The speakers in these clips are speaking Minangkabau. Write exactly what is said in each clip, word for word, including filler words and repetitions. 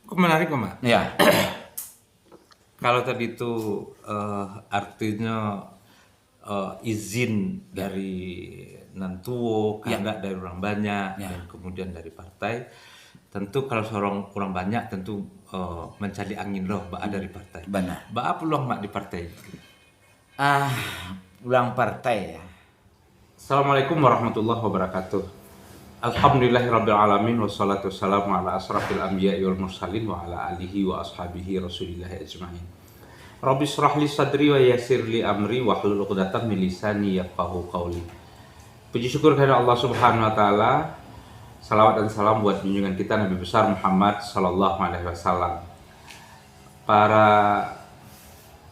Kok menarik, Mak? Ya. Kalau tadi tu, eh, artinya, eh, izin dari nan tuo, ya, kandak dari urang banyak, ya, dan kemudian dari partai. Tentu kalau seorang urang banyak, tentu, eh, mancaliak angin lo, baa dari partai. Bana. Baa peluang Mak di partai? Ah, peluang partai, ya. Assalamualaikum warahmatullahi wabarakatuh. Alhamdulillahirabbil alamin, wassalatu wassalamu ala asrafil anbiya'i wal mursalin wa ala alihi wa ashabihi Rasulillahi ajmain. Rabbi shrah li sadri wa yassir li amri wahlul uqdatam min lisani yafqahu qauli. Puji syukur kepada Allah Subhanahu wa taala. Salawat dan salam buat junjungan kita Nabi besar Muhammad sallallahu alaihi wasallam. Para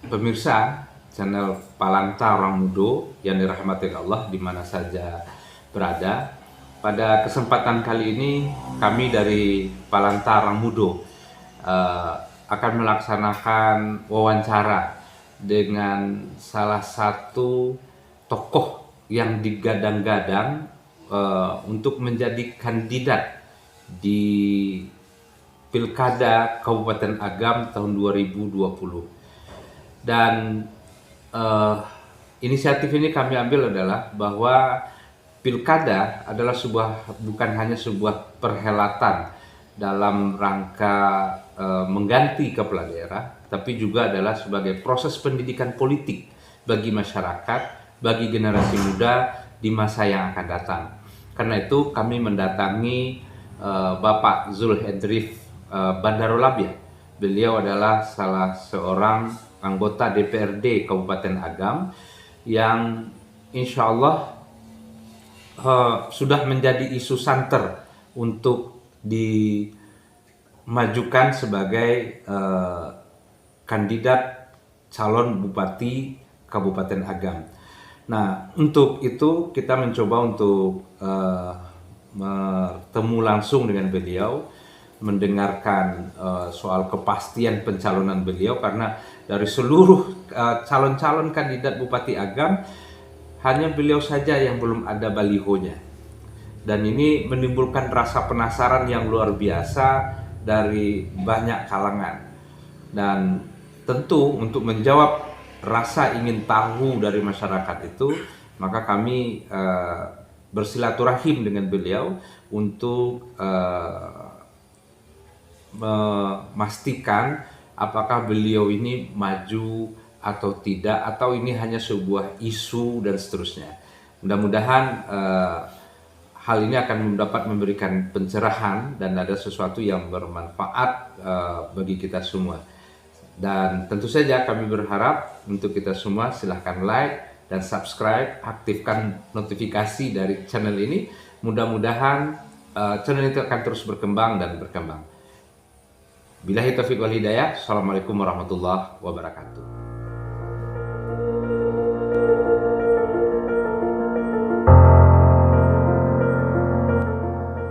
pemirsa channel Palanta Orang Mudo yang dirahmati Allah di mana saja berada, pada kesempatan kali ini kami dari Palanta Orang Mudo, eh, akan melaksanakan wawancara dengan salah satu tokoh yang digadang-gadang, eh, untuk menjadi kandidat di Pilkada Kabupaten Agam tahun dua ribu dua puluh. Dan, eh, inisiatif ini kami ambil adalah bahwa pilkada adalah sebuah, bukan hanya sebuah perhelatan dalam rangka, eh, mengganti kepala daerah, tapi juga adalah sebagai proses pendidikan politik bagi masyarakat, bagi generasi muda di masa yang akan datang. Karena itu, kami mendatangi, eh, Bapak Zul Hendrif, eh, Bandaro Labiah. Beliau adalah salah seorang anggota D P R D Kabupaten Agam yang insya Allah, eh, sudah menjadi isu santer untuk dimajukan sebagai, eh, kandidat calon bupati Kabupaten Agam. Nah, untuk itu kita mencoba untuk, eh, bertemu langsung dengan beliau, mendengarkan, eh, soal kepastian pencalonan beliau, karena dari seluruh, eh, calon-calon kandidat Bupati Agam, hanya beliau saja yang belum ada balihonya. Dan ini menimbulkan rasa penasaran yang luar biasa dari banyak kalangan. Dan tentu untuk menjawab rasa ingin tahu dari masyarakat itu, maka kami, eh, bersilaturahim dengan beliau untuk, eh, memastikan apakah beliau ini maju atau tidak, atau ini hanya sebuah isu dan seterusnya. Mudah-mudahan, eh, hal ini akan dapat memberikan pencerahan dan ada sesuatu yang bermanfaat, eh, bagi kita semua. Dan tentu saja kami berharap untuk kita semua, silahkan like dan subscribe, aktifkan notifikasi dari channel ini. Mudah-mudahan, eh, channel itu akan terus berkembang dan berkembang. Billahi taufiq wal hidayah. Assalamualaikum warahmatullahi wabarakatuh.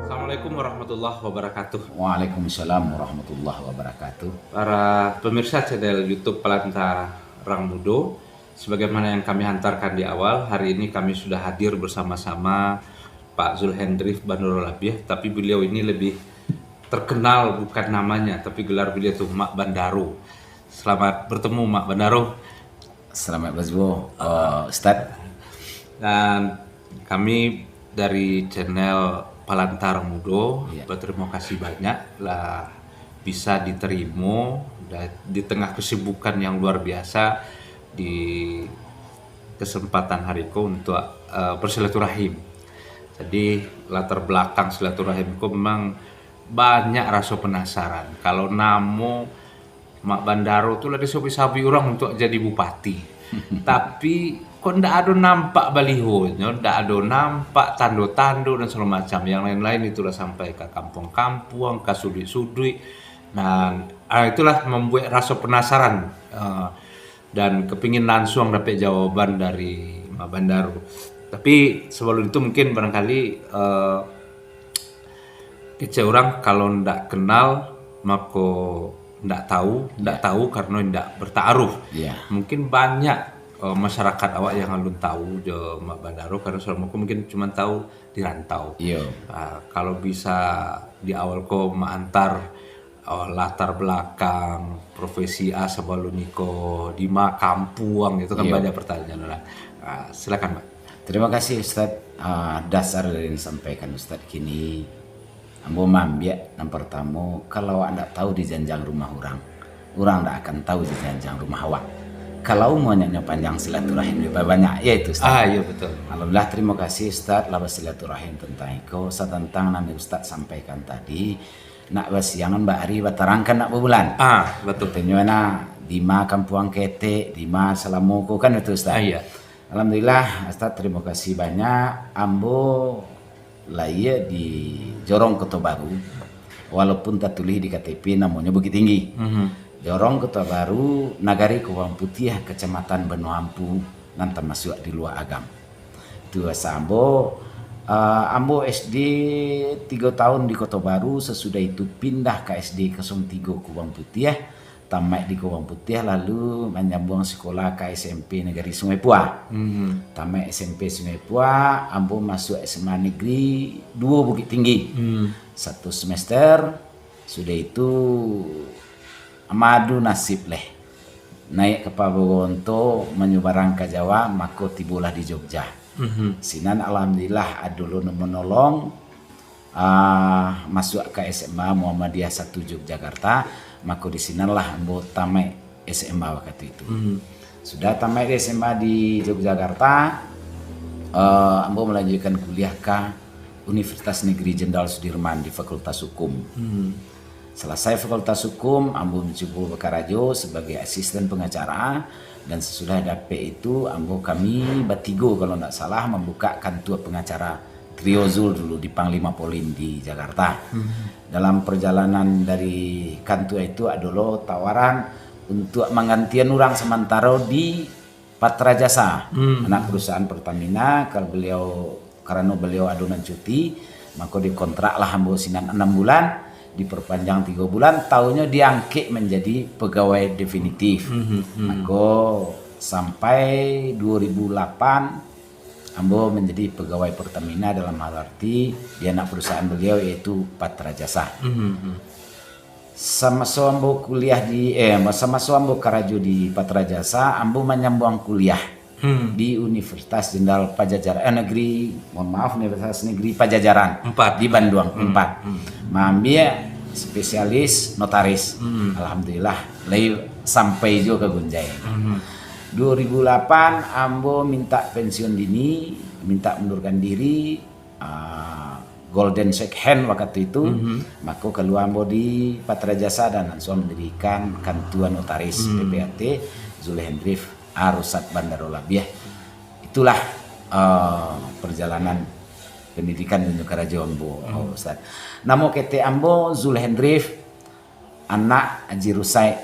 Assalamualaikum warahmatullahi wabarakatuh. Waalaikumsalam warahmatullahi wabarakatuh. Para pemirsa channel YouTube Palanta Rang Mudo, sebagaimana yang kami hantarkan di awal, hari ini kami sudah hadir bersama-sama Pak Zulhendrif Bandaro Labiah, tapi beliau ini lebih terkenal bukan namanya, tapi gelar beliau tu Mak Bandaro. Selamat bertemu, Mak Bandaro. Selamat bertemu, eh, Ustaz. Dan kami dari channel Palanta Rang Mudo, ya, berterima kasih banyak lah bisa diterima da-, di tengah kesibukan yang luar biasa di kesempatan hari ko untuk, eh, bersilaturahim. Jadi, latar belakang silaturahim ko memang banyak raso penasaran. Kalau namo Mak Bandaro tu lah disabuik-sabuik urang untuak jadi bupati. Tapi, kok ndak ado nampak balihonyo, ndak ado nampak tando-tando dan segala macam. Yang lain-lain itulah sampai ka kampuang-kampuang, ka suduik-suduik. Dan, ah, itulah mambuek raso penasaran, ah, dan kepingin lansuang dapek jawaban dari Mak Bandaro. Tapi, sabalum itu mungkin barangkali, eh, kecek urang kalau ndak kenal, mako ndak tahu, ndak, ya, tahu karena ndak bertaaruf. Ya. Mungkin banyak, eh, masyarakat awak yang alun tahu jo Mak Bandaro, karena selama ko mungkin cuma tahu di rantau. Iyo. Ah, kalau bisa di awal ko maantar, Oh, latar belakang profesi A sebelum niko, di ma kampuang, itu kan Iyo. banyak pertanyaan lah. Ah, silakan, Pak. Terima kasih, Ustaz. Ah, dasar dari yang disampaikan Ustaz kini, ambo maambiak yang pertamo, kalau awak ndak tahu di janjang rumah urang, urang ndak akan tahu di janjang rumah awak. Kalau monyaknyo panjang, silaturahim lebih banyak, ya itu, Ustaz. Ah, iya, betul. Alhamdulillah, terima kasih, Ustaz, lah bersilaturahim tentang iko, satantang nan Ustaz sampaikan tadi, nak basiangan bak ari, batarangkan nak babulan. Ah, betul. Katonyo nah, di ma kampuang ketek, di ma salamo ko kan itu, Ustaz? Ah, iya. Alhamdulillah, Ustaz, terima kasih banyak. Ambo lahia di Jorong Koto Baru, walaupun tatulih di K T P namonyo Bukittinggi. Mhm. Jorong Koto Baru, Nagari Kubang Putiah, Kecamatan Benua Ampu, nan tamasuak di Lua Agam. Tu asa ambo, ah, ambo S D tigo tahun di Koto Baru, sasudah itu pindah ka S D kosong tigo Kubang Putiah, tamaik di Kubang Putiah, lalu manyambuang sikolah ka S M P Nagari Sungai Pua. Mhm. Tamaik S M P Sungai Pua, ambo masuak S M A Negeri duo Bukittinggi. Hmm. Satu semester, sudah itu madu nasib leh. Naiak kapalo onto manyubarang ka Jawa, mako tibolah di Jogja. Mhm. Sinan alhamdulillah ado lo nan manolong, ah, masuak ka S M A Muhammadiyah satu Yogyakarta, mako di sinanlah ambo tamaik S M A wakatu itu. Mhm. Sudah tamaik di S M A di Yogyakarta, eh, ambo malanjuikkan kuliah ka Universitas Negeri Jenderal Sudirman di Fakultas Hukum. Hmm. Salasai Fakultas Hukum, ambo mancubo bakarajo sabagai asisten pangacara, dan sasudah dapek itu, ambo kami batigo, kalau ndak salah, mambukak kantua pangacara Trio Zul dulu di Panglima Polin di Jakarta. Hmm. Dalam parjalanan dari kantua itu, ado lo tawaran untuak manggantian urang samantaro di Patra Jasa, Hmm. anak perusahaan Pertamina, kalau beliau, karano beliau ado nan cuti, mako dikontraklah ambo sinan anam bulan, diperpanjang tigo bulan, taunyo diangkek manjadi pegawai definitif. Hmm, hmm. Mako sampai dua ribu lapan, ambo manjadi pegawai Pertamina dalam hal arti di anak perusahaan beliau, yaitu Patra Jasa. Hmm, hmm. Samaso ambo kuliah di, eh, samaso ambo karajo di Patra Jasa, ambo manyambuang kuliah Hmm. di Universitas Jenderal Pajajaran, eh, Negeri, mohon maaf, Universitas Negeri Pajajaran Empat. di Banduang, Hmm. Empat. Hmm. Maambiak spesialis notaris. Hmm. Alhamdulillah, lai sampai juo ka Gunjai. Hmm. Dua ribu lapan, ambo minta pensiun dini, minta mundurkan diri, ah, golden second wakatu itu, Mhm. mako kalua ambo di Patra Jasa dan langsung mandirikan kantua notaris Hmm. P P A T, Zulhendrif Arusad Bandarul Abiah. Itulah, ah, perjalanan pendidikan dan karajo ambo, Hmm. Ustaz. Namo ketek ambo Zulhendrif, anak Haji Rusaik,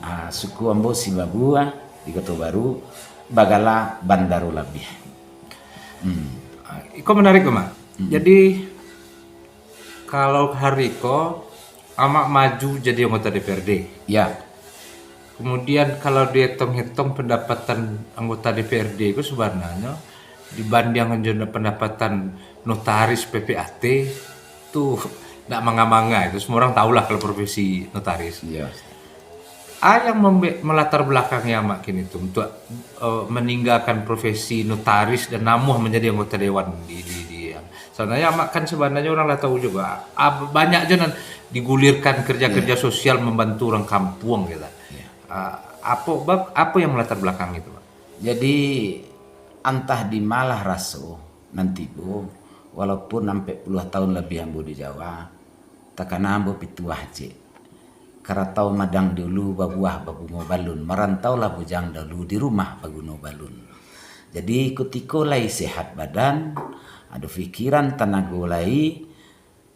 ah, suku ambo Sibabu, ah, di Koto Baru, bagala Bandarul Abiah. Hmm. Ah, iko menarik, Mak. Hmm. Jadi, kalau hari ko, Amak maju jadi anggota D P R D. Ya. Kemudian, kalau dihitung-hitung pendapatan anggota D P R D itu sebenarnya dibandingkan dengan pendapatan notaris P P A T, tu ndak manga-manga itu. Semua orang tahulah kalau profesi notaris. Iya. A yang membe-, melatar belakangi Amak kini tu untuk, eh, meninggalkan profesi notaris dan namuah menjadi anggota dewan di, di, di, sebenarnya Amak kan sebenarnya orang lah tahu juga. Ah, banyak je nan digulirkan kerja-kerja Iya. sosial membantu orang kampung gitu. Iya. Ah, apa bab, apa yang melatar belakangi itu, Pak? Jadi, antah di malah raso nan tibo, walaupun ampek puluah tahun labiah ambo di Jawa, takana ambo pituah ciek. Karatau madang dulu babuah babungo balun, marantaulah bujang dahulu di rumah baguno balun. Jadi, kutiko lai sehat badan, ado pikiran tanago lai,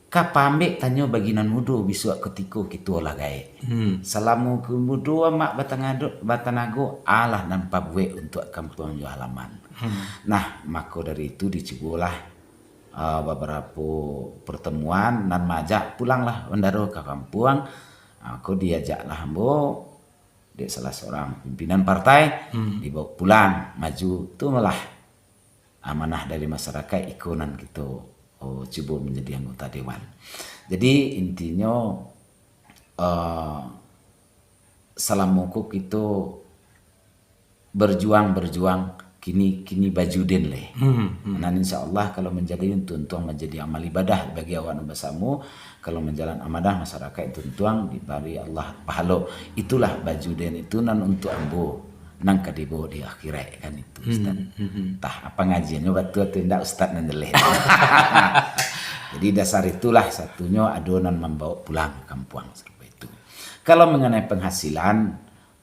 ka paambek tanyo bagi nan mudo bisuak kutiko kito lah gaek. Hmm. Salamo kumudo Amak batangado-, batanago, alah nan pabuek untuak kampuang jo halaman. Hmm. Nah, mako dari itu dicubolah, ah, babarapo pertemuan nan maajak pulanglah Bandaro ka kampuang. Ah, ko diajaklah ambo dek salah saurang pimpinan partai, Hmm. dibaok pulang, maju, tu malah amanah dari masyarakat, iko nan kito, oh, cubo manjadi anggota dewan. Jadi, intinyo, Eh, salamo ko kito berjuang-berjuang, kini, kini baju den leh. Hmm, hmm. Nan insya Allah kalau manjadi untuang-untuang manjadi amal ibadah bagi awak nan basamo, kalau manjalan amanah masyarakat untuang-untuang dibari Allah pahalo. Itulah baju den itu nan untuak ambo, nan ka dibawa di akhirat kan itu, Ustaz. Hmm, hmm, hmm. Tah, apa ngajiannyo batua tu indak Ustaz nan jeleh. Jadi dasar itulah satunyo ado nan mambawa pulang kampuang sarupo itu. Kalau mengenai penghasilan,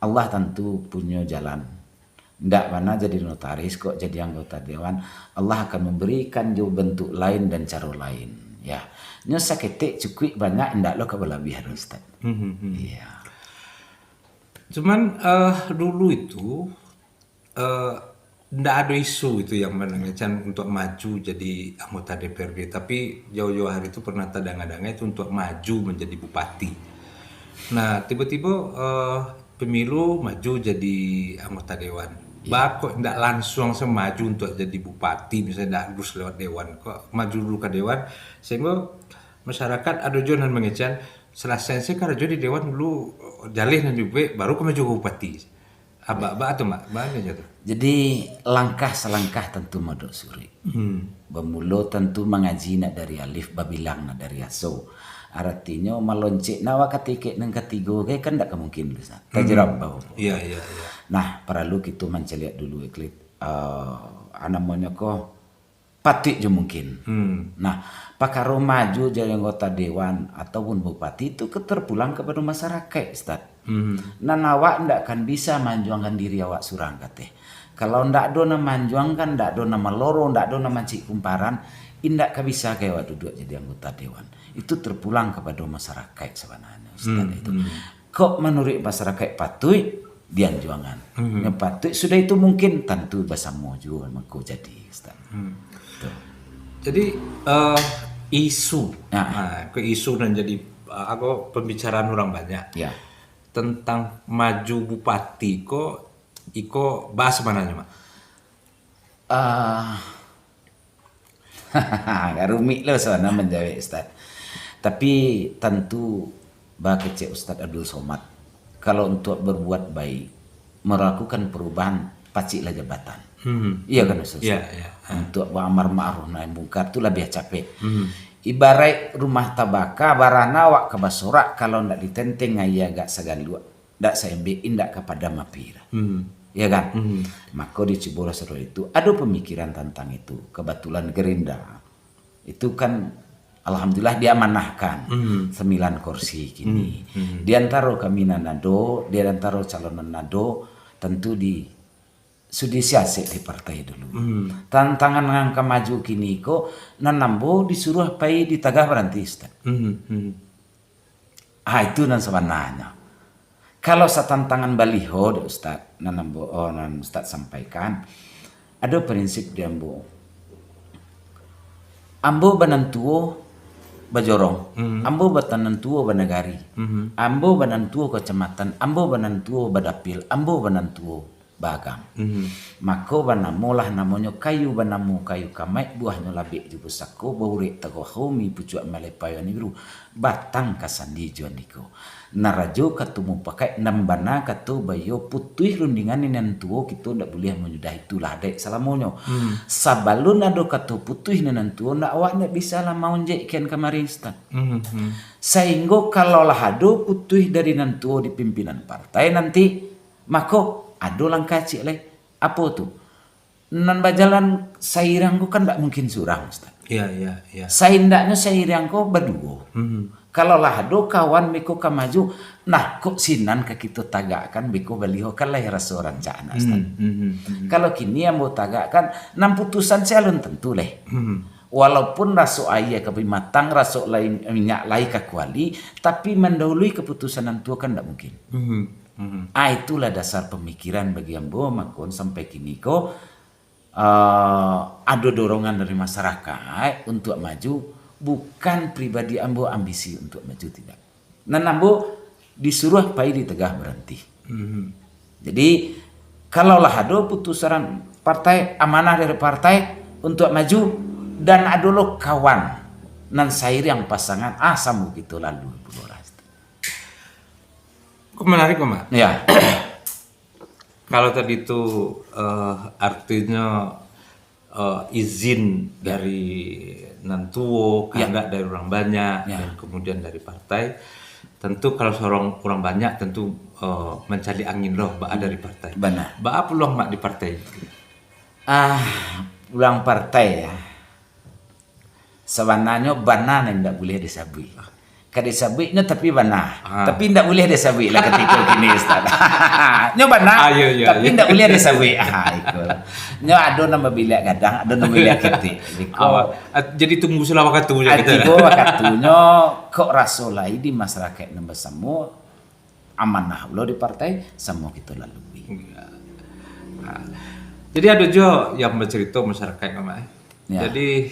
Allah tantu punyo jalan. Ndak bana jadi notaris kok, jadi anggota dewan. Allah akan memberikan jo bentuk lain dan caro lain. Ya. Nyo saketek cukuik banyak, ndak lo ka balabiah doh, Ustaz. Mhm, mhm. Iya. Cuman, eh, dulu itu, eh, ndak ado isu itu yang manangecan untuk maju jadi anggota D P R D. Tapi jauh-jauh hari itu pernah tadanga-danga itu untuk maju menjadi bupati. Nah, tiba-tiba, eh, pemilu maju jadi anggota dewan. Iya. Ba kok ndak langsung se maju untuk jadi bupati, misalnya ndak harus lewat dewan. Kok maju dulu ka dewan, sehingga masyarakat ado juo nan mangecan, selesai se karajo di dewan dulu, jaleh nan dibuek, baru ka maju ka bupati. Abak, abak tu, Mak, baa nyo tu? Jadi, langkah salangkah tantu modok suruik. Hmm. Bamulo tantu mangaji nak dari alif, babilang nak dari aso. Aratinyo, maloncek nak awak ka tingkek nan katigo, kan ndak ka mungkin, Ustaz. Hmm. Tajarab bahu. Iya, iya, iya. Nah, paralu kito mancaliak dulu, Eklit. Ah, namonyo ko, patuik jo mungkin. Hmm. Nah, pakaro maju jadi anggota dewan ataupun bupati tu ke-, terpulang kapado masyarakat, Ustaz. Hmm. Nan awak ndak akan bisa manjuangkan diri awak surang, kateh. Kalau ndak ado nan manjuangkan, ndak ado nan malorong, ndak ado nan mancik kumparan, indak ka bisa ka awak duduak jadi anggota dewan. Itu terpulang kapado masyarakat sabananyo, Ustaz, hmm, itu. Hmm. Kok manuruik masyarakat patuik dianjuangan. Hmm. Yang patuik sudah itu mungkin tantu basamo juo mangko jadi, Ustaz. Hmm. Tu. Jadi, eh, isu. Nah. Ha, ko isu nan jadi, eh, apa, pembicaraan urang banyak. Ya. Tentang maju bupati ko, iko baa sabananyo, Mak? Ah, agak rumik lo sabananyo manjawek, Ustaz. Tapi tantu bakecek Ustaz Abdul Somad, kalau untuak berbuat baik, melakukan perubahan, paciklah jabatan. Hmm. Iya kan, Ustaz? Iya, iya. Ha. Untuak baamar ma'ruf nahi mungkar tu labiah capek. Hmm. Ibaraik rumah tabaka, barana awak ka basorak, kalau ndak ditenteng aia agak sagaluak, ndak saembek, indak ka padam api tu. Hmm. Iya kan? Hmm. Mako dicubolah sarupo itu. Ado pamikiran tantang itu. Kabatulan Gerindra itu kan, alhamdulillah, diamanahkan, hmm, sambilan kursi kini. Hmm, hmm. Di antaro kami nan ado, di antaro calon nan ado, tantu di, sudi siasek di partai dulu. Hmm. Tantangan nan ka maju kini ko, nan ambo disuruah pai di tagah baranti, Ustaz. Hmm, hmm. Ah, itu nan sabananyo. Kalau satantangan baliho, dek Ustaz, nan ambo, oh, nan Ustaz sampaikan, ado prinsip di ambo. Ambo banan tuo bajorong, mhm, ambo batanan tuo banagari, mhm, ambo banan tuo kacamatan, ambo banan tuo badapil, ambo banan tuo baagam. Mhm. Mako banamolah namonyo kayu banamo kayu kamaik, buahnyo labek jo pusako, baurek taruah haumi, pucuak malai payuang biru, batang ka sandi jo andiko. Nan rajo kato mupakaik, nan bana kato baiyo, putuih rundingan nan tuo, kito ndak buliah manyudahi, itulah adaik salamonyo. Hmm. Sabalun ado kato putuih nan tuo, ndak, awak ndak bisa lah maonjek kian kamari, Ustaz. Mhm. Sainggo kalau lah ado putuih dari nan tuo di pimpinan partai nanti, mako, ado langkah ciek lai. Apo tu? Nan bajalan sairiang ko kan ndak mungkin surang, Ustaz. Iya, iya, iya. Saindaknyo sairiang ko baduo. Mhm. Kalau lah ado kawan beko ka maju, nah, kok sinan ka kito tagakkan, beko baliho kan lai raso rancak, nah, Ustaz. Mhm, mhm, mhm. Kalau kini ambo tagakkan, nan putusan se alun tantu lai. Mhm. Walaupun raso aia ka bi matang, raso lai, minyak lai ka kuali, tapi mandahului kaputusan nan tuo kan ndak mungkin. Mhm. Mhm. Ah, itulah dasar pamikiran bagi ambo, mako sampai kini ko, ah, ado dorongan dari masyarakat untuak maju, bukan pribadi ambo ambisi untuak maju, tidak. Nan ambo disuruah pai di tagah baranti. Mhm. Jadi, kalau lah ado putusan partai, amanah dari partai untuak maju, dan ado lo kawan nan sairiang pasangan, ah, samo kito lalu pulo lah. Kok menarik, Mak? Ya. Kalau tadi tu, eh, artinya, eh, izin dari nan tuo, ya, kandak dari urang banyak, ya, dan kemudian dari partai. Tentu kalau seorang urang banyak, tentu, eh, mancaliak angin lo, baa dari partai. Bana. Baa peluang Mak di partai? Ah, peluang partai, ya. Sabananyo bana nan indak buliah disabuik. Ka disabuiknyo tapi bana. Ah. Tapi indak buliah disabuik lah katiko kini, Ustaz. Nyo bana, ah, iya, iya, tapi iya, indak buliah disabuik. Ah, iko. Nyo ado nan babiliak gadang, ado nan babiliak ketek. Iko. Ah, jadi tunggu salah wakatu je. Ah, kita. Tibo wakatunyo, kok raso lai di masyarakaik nan basamo, amanah lo di partai, samo kito lalui. Iya. Ah. Jadi ado jo yang bacarito masyarakaik, Mak, eh. Ya. Jadi,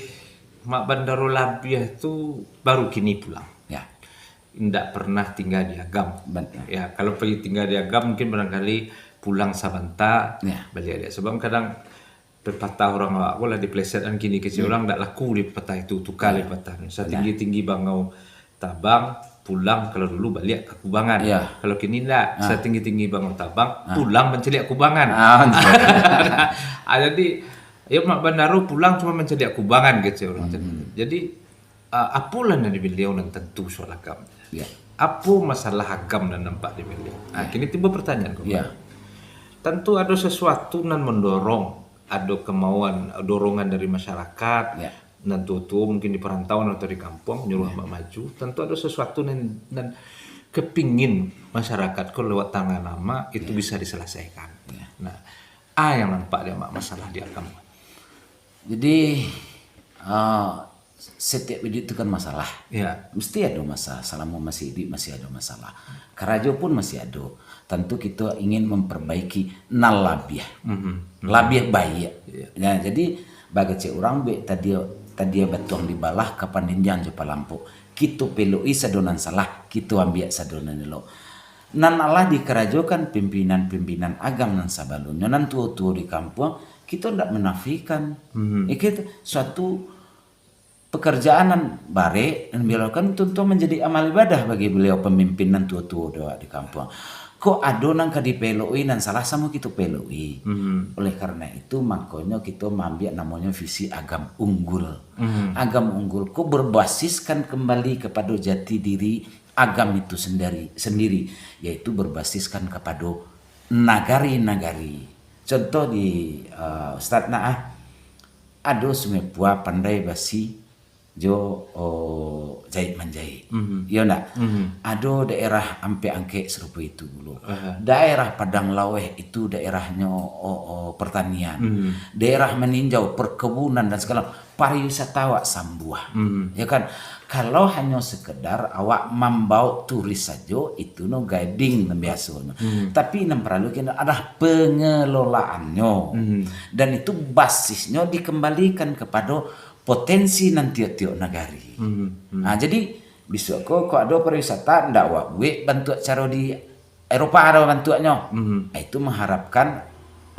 Mak Bandaro Labiah tu baru kini pulang. Ya. Indak pernah tingga di Agam. Betul. Ya, kalau pai tingga di Agam, mungkin barangkali pulang sabanta, ya, baliak-baliak. Sabab kadang pepatah urang awak ko lah dipelesetkan kini kecek, hmm, urang ndak laku di pepatah itu, tuka, ya, di pepatah. Betul. Satinggi-tinggi bangau tabang, pulang kalau dulu baliak ka kubangan. Ya. Kalau kini ndak, ah, satinggi-tinggi bangau tabang, ah, pulang mancaliak kubangan. Ah, betul. Ah, jadi, ya, Mak Bandaro pulang cuma mancaliak kubangan kecek urang. Hmm. Jadi, ah, apolah nan di baliau nan tantu soal Agam? Ya. Apo masalah Agam nan nampak di baliau? Ah, ya, kini timbul pertanyaan ko. Ya. Tantu ado sasuatu nan mandorong, ado kemauan, dorongan dari masyarakat, ya, nan tuo-tuo mungkin di parantauan atau di kampuang, nyuruah, ya, Mak maju. Tantu ado sasuatu nan, nan kepingin masyarakat ko lewat tangan Amak itu, ya, bisa diselesaikan. Ya. Nah, a yang nampak di Amak masalah di Agam? Jadi, ah, setiap iduik tu kan masalah. Ya. Mesti ado masalah. Salamo masih iduik, masih ado masalah. Karajo pun masih ado. Tantu kito ingin memperbaiki nan labiah. Mhm. Mhm. Labiah baiak. Ya. Ya, jadi, bagecek urang, bek tadi, tadi batuang dibalah, kapan dindiang jo palampok. Kito pelok-i sado nan salah, kito ambiak sado nan elok. Nan alah dikarajokan pimpinan-pimpinan Agam nan sabalumnyo, nan tuo-tuo di kampuang, kito ndak menafikan. Mhm. Iko tu suatu pekerjaan nan barek, nan baliau kan tuntu manjadi amal ibadah bagi baliau pamimpin nan tuo-tuo di, di kampuang. Kok ado nan ka dipelok-i, nan salah samo kito pelok-i. Mhm. Oleh karena itu, makonyo kito maambiak namonyo visi Agam Unggul. Mhm. Agam Unggul ko berbasiskan kembali kapado jati diri Agam itu sendiri, sendiri, yaitu berbasiskan kapado nagari-nagari. Contoh di, eh, Ustaz Naah, ado Sungai Pua, Pandai Basi, jo, oh, Jahit Manjahit. Mhm. Iyo ndak? Mhm. Ado daerah Ampek Angkek sarupo itu dulu. Aha. Daerah Padang Laweh itu daerahnyo, oh, oh, pertanian. Mhm. Daerah Maninjau, perkebunan dan segala, pariwisata awak sambuah. Mhm. Ya kan? Kalau hanyo sekedar awak mambaok turis sajo, itu no guiding nan biasonyo. Mhm. Tapi nan paralu kini adalah pengelolaannyo. Mhm. Dan itu basisnyo dikembalikan kapado potensi nan tiok-tiok nagari. Mhm. Mhm. Nah, jadi, bisuak ko, kok ado pariwisata, ndak awak buek bantuak caro di Eropa ado bantuaknyo. Mhm. Itu mengharapkan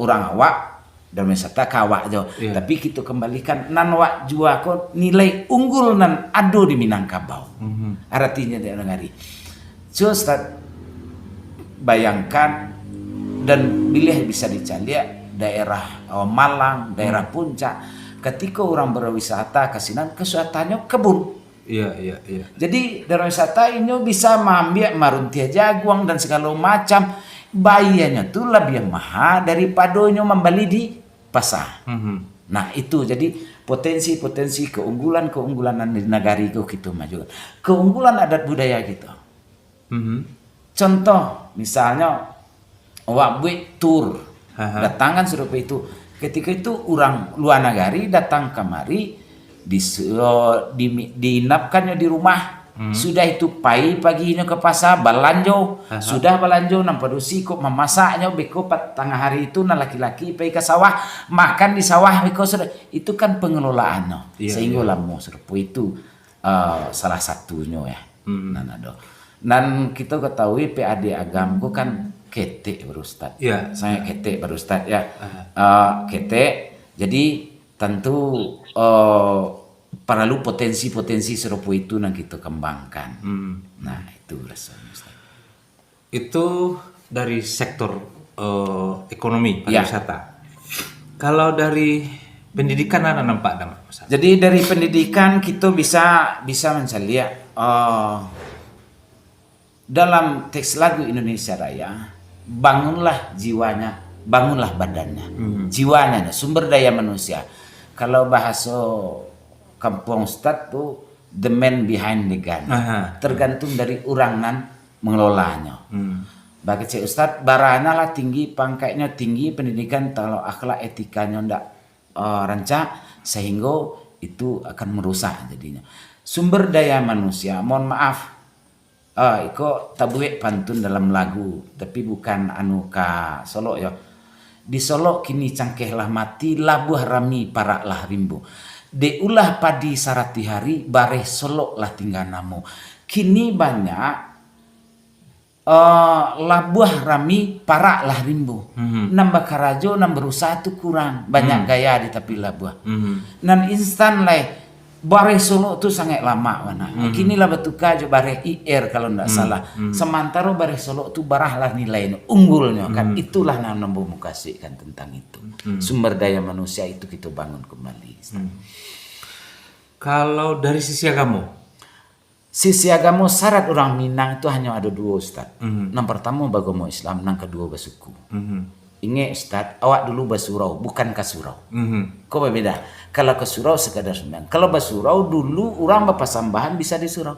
urang awak dan wisata ka awak jo. Iya. Tapi kito kembalikan nan awak jua ko nilai unggul nan ado di Minangkabau. Mhm. Aratinyo di nagari. So, Ustaz, bayangkan dan bilih bisa dicaliak daerah, oh, Malang, daerah, hmm, Puncak. Katiko urang berwisata ka sinan, kesuatanyo kebun. Iya, iya, iya. Jadi, daerah wisata inyo bisa maambiak maruntiah jaguang dan sagalo macam. Bayianyo tu labiah maha daripado inyo mambali di pasa. Mhm. Nah, itu jadi potensi-potensi keunggulan-keunggulan nan di nagari ko kito majukan. Keunggulan adat budaya kito. Mhm. Contoh, misalnyo, awak buek tur, aha, datangan sarupo itu. Ketika itu, urang lua nagari datang kamari, disu-, di-, diinapkannyo di rumah. Hmm. Sudah itu, pai paginyo ka pasa, balanjo. Aha. Sudah balanjo, nan padusi ko mamasaknyo, beko pat-, tangah hari itu, nan laki-laki pai ka sawah, makan di sawah, beko sudah. Itu kan pengelolaannyo. Iya, sehingga iya. Lamo sarupo itu. Eh, salah satunyo, ya. Hmm. Nan ado. Nan kito ketahui P A D Agam ko kan ketek, Bro Ustaz. Ya. Sangat ketek, Bro Ustaz, ya. Aha. Eh, ketek. Jadi, tentu, eh, paralu potensi-potensi sarupo itu nan kito kembangkan. Hmm. Nah, itu rasonyo, Ustaz. Itu dari sektor, eh, ekonomi, ya, pariwisata. Kalau dari pendidikan, ada nampak ada, Mak? Jadi, dari pendidikan kita bisa, bisa mancaliak, eh, dalam teks lagu Indonesia Raya, "Bangunlah jiwanya, bangunlah badannya." Hmm. Jiwanya, nah, sumber daya manusia. Kalau bahaso kampung Ustad tu, the man behind the gun. Aha. Tergantung dari urang nan mengelolanyo. Hmm. Bak kecek Ustad, baranya lah tinggi, pangkeknyo tinggi, pendidikan, kalau akhlak, etikanya ndak, eh, rancak, sehingga itu akan merusak jadinya. Sumber daya manusia, mohon maaf, eh, iko tabuek pantun dalam lagu, tapi bukan anu ka Solok yo. Di Solok kini cangkeh lah mati, labuah rami parak lah rimbo. Dek ulah padi sarati hari, bareh Solok lah tingga namo. Kini banyak, eh, labuah rami, parak lah rimbo. Mhm. Nan bakarajo, nan barusaha tu kurang, banyak, hmm, gaya di tapi labuah. Mhm. Nan instan lai, bareh Solok tu sangaik lamak bana. Mhm. Kini lah batuka jo bareh I R kalau ndak, hmm, salah. Hmm. Samantaro bareh Solok tu barah lah nilainyo, unggulnyo kan. Hmm. Itulah nan ambo mukasuikkan tentang itu. Hmm. Sumber daya manusia itu kita bangun kembali. Hmm. Kalau dari sisi agamo? Sisi agamo, syarat urang Minang tu hanyo ado duo, Ustad. Mhm. Nan partamo bagamo Islam, nan kaduo basuku. Mhm. Ingek, Ustad, awak dulu basurau, bukan ka surau. Mhm. Ko babeda. Kalau ka surau sakadar sumbayang. Kalau basurau, dulu urang bapasambahan bisa di surau.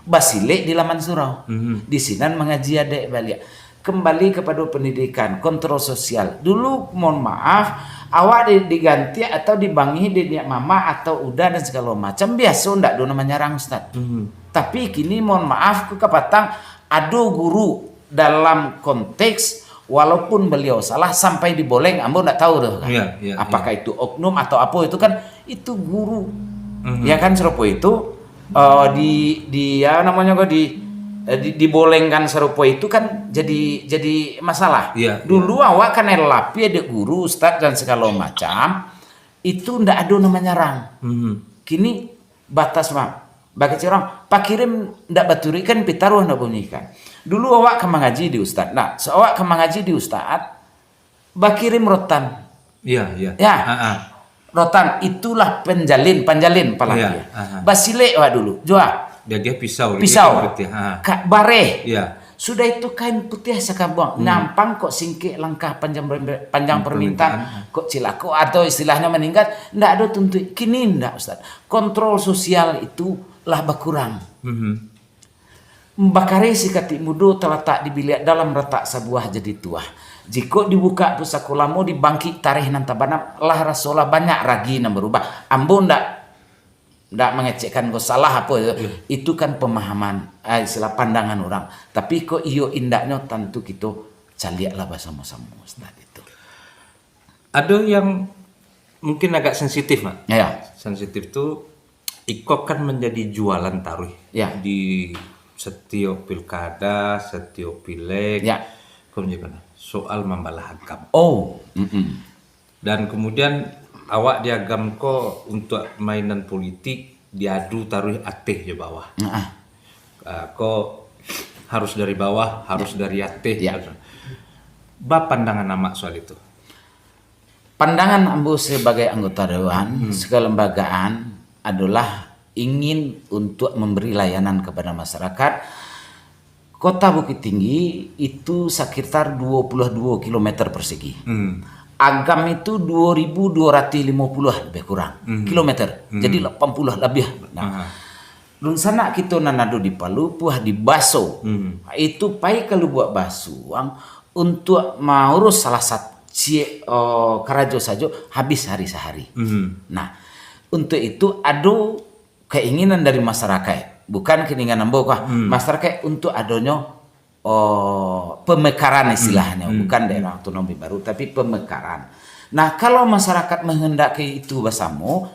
Basilek di laman surau. Mhm. Di sinan mangaji adaik baliak. Kembali kapado pendidikan, kontrol sosial. Dulu, mohon maaf, awak di-, diganti atau dibangihi dek niniak mamak atau uda dan sagalo macam, biaso ndak ado nan manyarang, Ustad. Mhm. Tapi kini, mohon maaf, ko kapatang, ado guru dalam konteks, walaupun baliau salah, sampai diboleng, ambo ndak tahu tu kan. Iya, iya, apakah, iya, itu oknum atau apo itu kan, itu guru. Mhm. Ya kan, sarupo itu, eh, di, di, ya, namonyo ko, di, eh, di, dibolengkan sarupo itu kan jadi, jadi masalah. Iya, iya. Dulu awak kan elapi dek guru, ustad dan sagalo macam, itu ndak ado nan manyarang. Mhm. Kini batas, Bang. Bak kecek urang, pakirim ndak baturuik kan, pitaruah ndak bunyikan. Dulu awak ka mangaji di ustad. Nah, so awak ka mangaji di ustad, bakirim rotan. Iya, iya. Ya. Ha, ha. Rotan, itulah penjalin, panjalin palatih. Iya, aha. Basilek awak dulu, jua. Diagiah pisau, pisau. Diagiah putiah, ha. Ka-, bareh. Iya. Sudah itu kain putiah sakabuang, hmm, nyampang kok singkek langkah panjang ber-, panjang permintaan, permintaan, ha, kok cilako atau istilahnya meninggal, ndak ado tuntuik. Kini ndak, Ustaz. Kontrol sosial itu lah bakurang. Mhm. Bakareh sikatik mudo talatak di biliak dalam ratak sabuah jadi tuah. Jikok dibukak pusako lamo, dibangkik tareh nan tabanam, lah rasolah banyak ragi nan barubah. Ambo ndak, ndak mangecekkan ko salah apo yo. Iya. Itu kan pemahaman, ah, istilah pandangan urang. Tapi kok iyo indaknyo tantu kito caliaklah basamo-samo, Ustaz, itu. Ado yang mungkin agak sensitif, Mak. Ya. Sensitif tu, iko kan menjadi jualan taruih, ya, di setiap pilkada, setiap pileg, ya, ko menjadi soal mambalah agam. Oh, mm-mm. Dan kemudian awak diagam ko untuk mainan politik, diadu taruih ateh jo bawah. Heeh. Ah, ko harus dari bawah, harus, ya, dari ateh. Ya. Ba pandangan Amak soal itu? Pandangan ambo sebagai anggota dewan, hmm, sekelembagaan adolah ingin untuk memberi layanan kepada masyarakat. Kota Bukittinggi itu sekitar dua puluh dua kilometer persegi. Hmm. Agam itu dua ribu dua ratus lima puluh lebih kurang, hmm, kilometer. Hmm. Jadi, lapan puluh lebih. Nah, aha. Dunsanak kito nan ado di Palupuah, di Baso, hmm, itu pai ka Lubuak Basuang untuk maurus salah satu ciek, eh, karajo sajo, habis hari sahari. Hmm. Nah, untuk itu ado keinginan dari masyarakat, bukan keinginan ambo kah, hmm, masyarakat untuk adonyo, eh, pemekaran istilahnyo, hmm, bukan, hmm, daerah otonomi baru, tapi pemekaran. Nah, kalau masyarakat menghendaki itu basamo,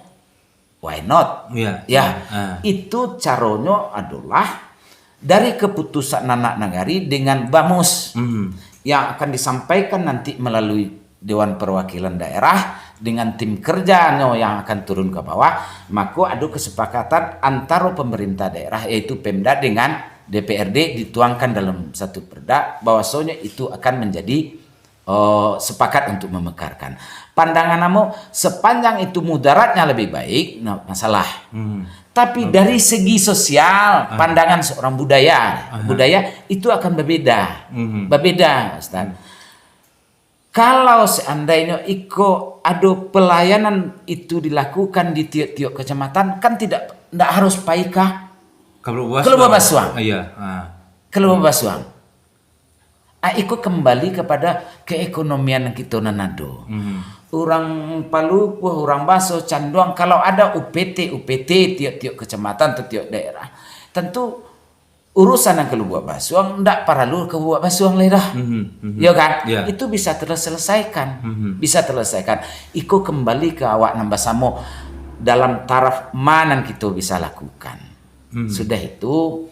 why not? Iya, ya, iya. Ah. Itu caronyo adolah dari keputusan anak nagari dengan BAMUS, hmm, yang akan disampaikan nanti melalui Dewan Perwakilan Daerah dengan tim kerjanyo yang akan turun ke bawah, mako ado kesepakatan antaro pemerintah daerah, yaitu Pemda dengan D P R D dituangkan dalam satu perda, bahwasanya itu akan menjadi, eh, sepakat untuk memekarkan. Pandangan ambo, sepanjang itu mudaratnya lebih baik, nah, masalah. Hmm. Tapi Oke. dari segi sosial, Ah. pandangan seorang budaya, Aha. budaya itu akan berbeda. Hmm. Berbeda, Ustaz. Hmm. Kalau seandainyo iko ado pelayanan itu dilakukan di tiok-tiok kecamatan, kan tidak, ndak harus pai ka Kalau Lubuak Basuang. Lubuak Basuang. Ah, iya. Ah. Ka Lubuak Basuang. Ah, iko kembali kepada keekonomian kito nan ado. Hmm. Urang Palupuah, urang Baso, Canduang, kalau ada U P T, U P T tiok-tiok kecamatan atau tiok daerah, tentu urusan nan ka Lubuak Basuang ndak paralu ka Lubuak Basuang lai dah. Mhm, mhm. Yo kan? Ya. Itu bisa terselesaikan. Mhm. Bisa terselesaikan. Iko kembali ka awak nan basamo dalam taraf ma nan kito bisa lakukan. Mhm. Sudah itu,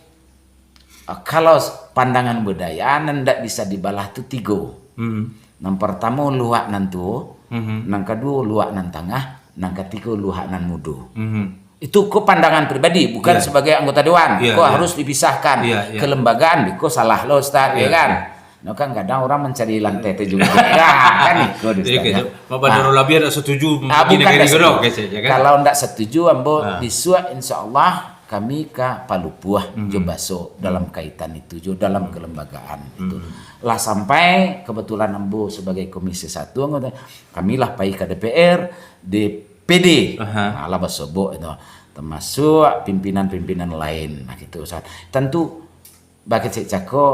ah, kalau s-, pandangan budaya nan ndak bisa dibalah tu tigo. Mhm. Nan partamo luhak nan tuo, Mhm. nan kaduo luhak nan tangah, nan katigo luhak nan mudo. Mhm. Itu ko pandangan pribadi, bukan Ya. sebagai anggota dewan. Ya, Ko ya. harus dipisahkan. Ya, ya. Kelembagaan, ko salah lo, Ustaz, Ya, ya kan? ya. No kan kadang orang mencari lantai tujuh. Ya, kan iko, Iya, Ustaz, kecek. ya. Pak Badrul Ah. Labi ada setuju Ah, bagi bukan negeri dah dulu, setuju. kecek, ya kan? Kalau ndak setuju, ambo Ah. bisuak, insya Allah, kami ka Palupuah Mhm. jo Baso dalam kaitan itu, jo dalam kelembagaan itu. Mhm. Lah sampai kebetulan ambo sebagai Komisi Satu, anggota, kami lah pai ka D P R, D P D. Aha. Nah, lah basobok itu. Termasuk pimpinan-pimpinan lain, nah, gitu, Ustaz. Tentu, bakecek cako,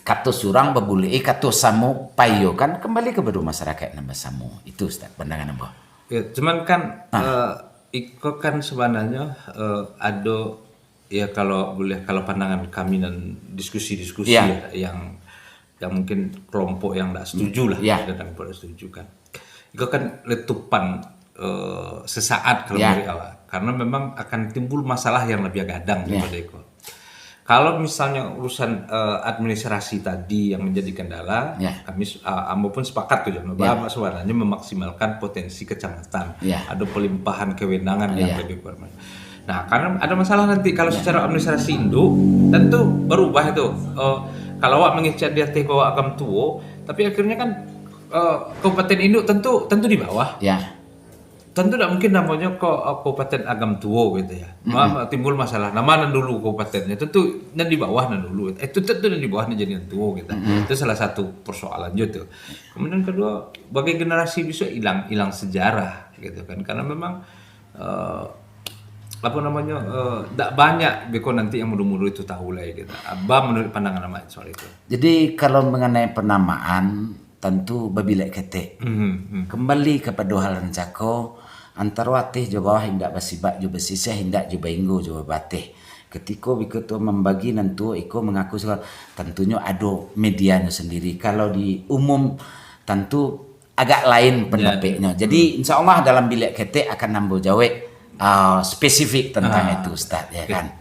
kato surang babulek, eh, kato samo payo kan kembali kepada masyarakat nan basamo. Itu, Ustaz, pandangan ambo. Ya, cuman kan, Ah. eh, iko kan sebenarnya, eh, ado, ya, kalau boleh, kalau pandangan kami dan diskusi-diskusi Ya. ya, yang, yang mungkin kelompok yang ndak setuju lah, Ya. dan kelompok ndak setuju kan. Iko kan letupan, eh, sesaat kalau Ya. menurut awak. Karena memang akan timbul masalah yang lebih gadang Ya. daripada iko. Kalau misalnya urusan, eh, administrasi tadi yang menjadi kendala, Ya. kami s-, ah, ambo pun sepakat tu, Jon. Ya. Bahwa sebenarnya memaksimalkan potensi kecamatan. Ya. Ada pelimpahan kewenangan yang Ya. lebih kuat. Nah, karena ada masalah nanti kalau Ya. secara administrasi induk, tentu berubah itu. Eh, kalau awak mengecek di ateh bawah agam tuo, tapi akhirnya kan, eh, kabupaten induk tentu, tentu di bawah. Ya. Tentu ndak mungkin namonyo ko, eh, Kabupaten Agam Tuo gitu ya. Ma-, Mm-mm. timbul masalah, nama nan dulu kabupatennya, tentu nan di bawah nan dulu. Eh, itu tentu nan di bawah nan jadi nan tuo gitu. Mm-mm. Itu salah satu persoalan juga tuh. Kemudian kedua, bagi generasi besok hilang, hilang sejarah gitu kan. Karena memang, eh, apa namanya, eh, ndak banyak beko nanti yang mudo-mudo itu tahu lah gitu. Apa menurut pandangan Amak soal itu? Jadi, kalau mengenai penamaan, tantu babilek ketek. Mhm, mhm. Kembali kapado hal nan cako, antaro ateh jo bawah indak basibak jo basisiah, indak jo bainggo jo babateh. Katiko biko tu mambagi nan tuo iko mangaku salah, tantunyo ado medianyo sandiri. Kalau di umum, tantu agak lain Ya. pandapeknyo. Jadi, Hmm. insya Allah dalam bilek ketek akan ambo jawek, ah, spesifik tentang Ah. itu, Ustaz, ya Oke. kan?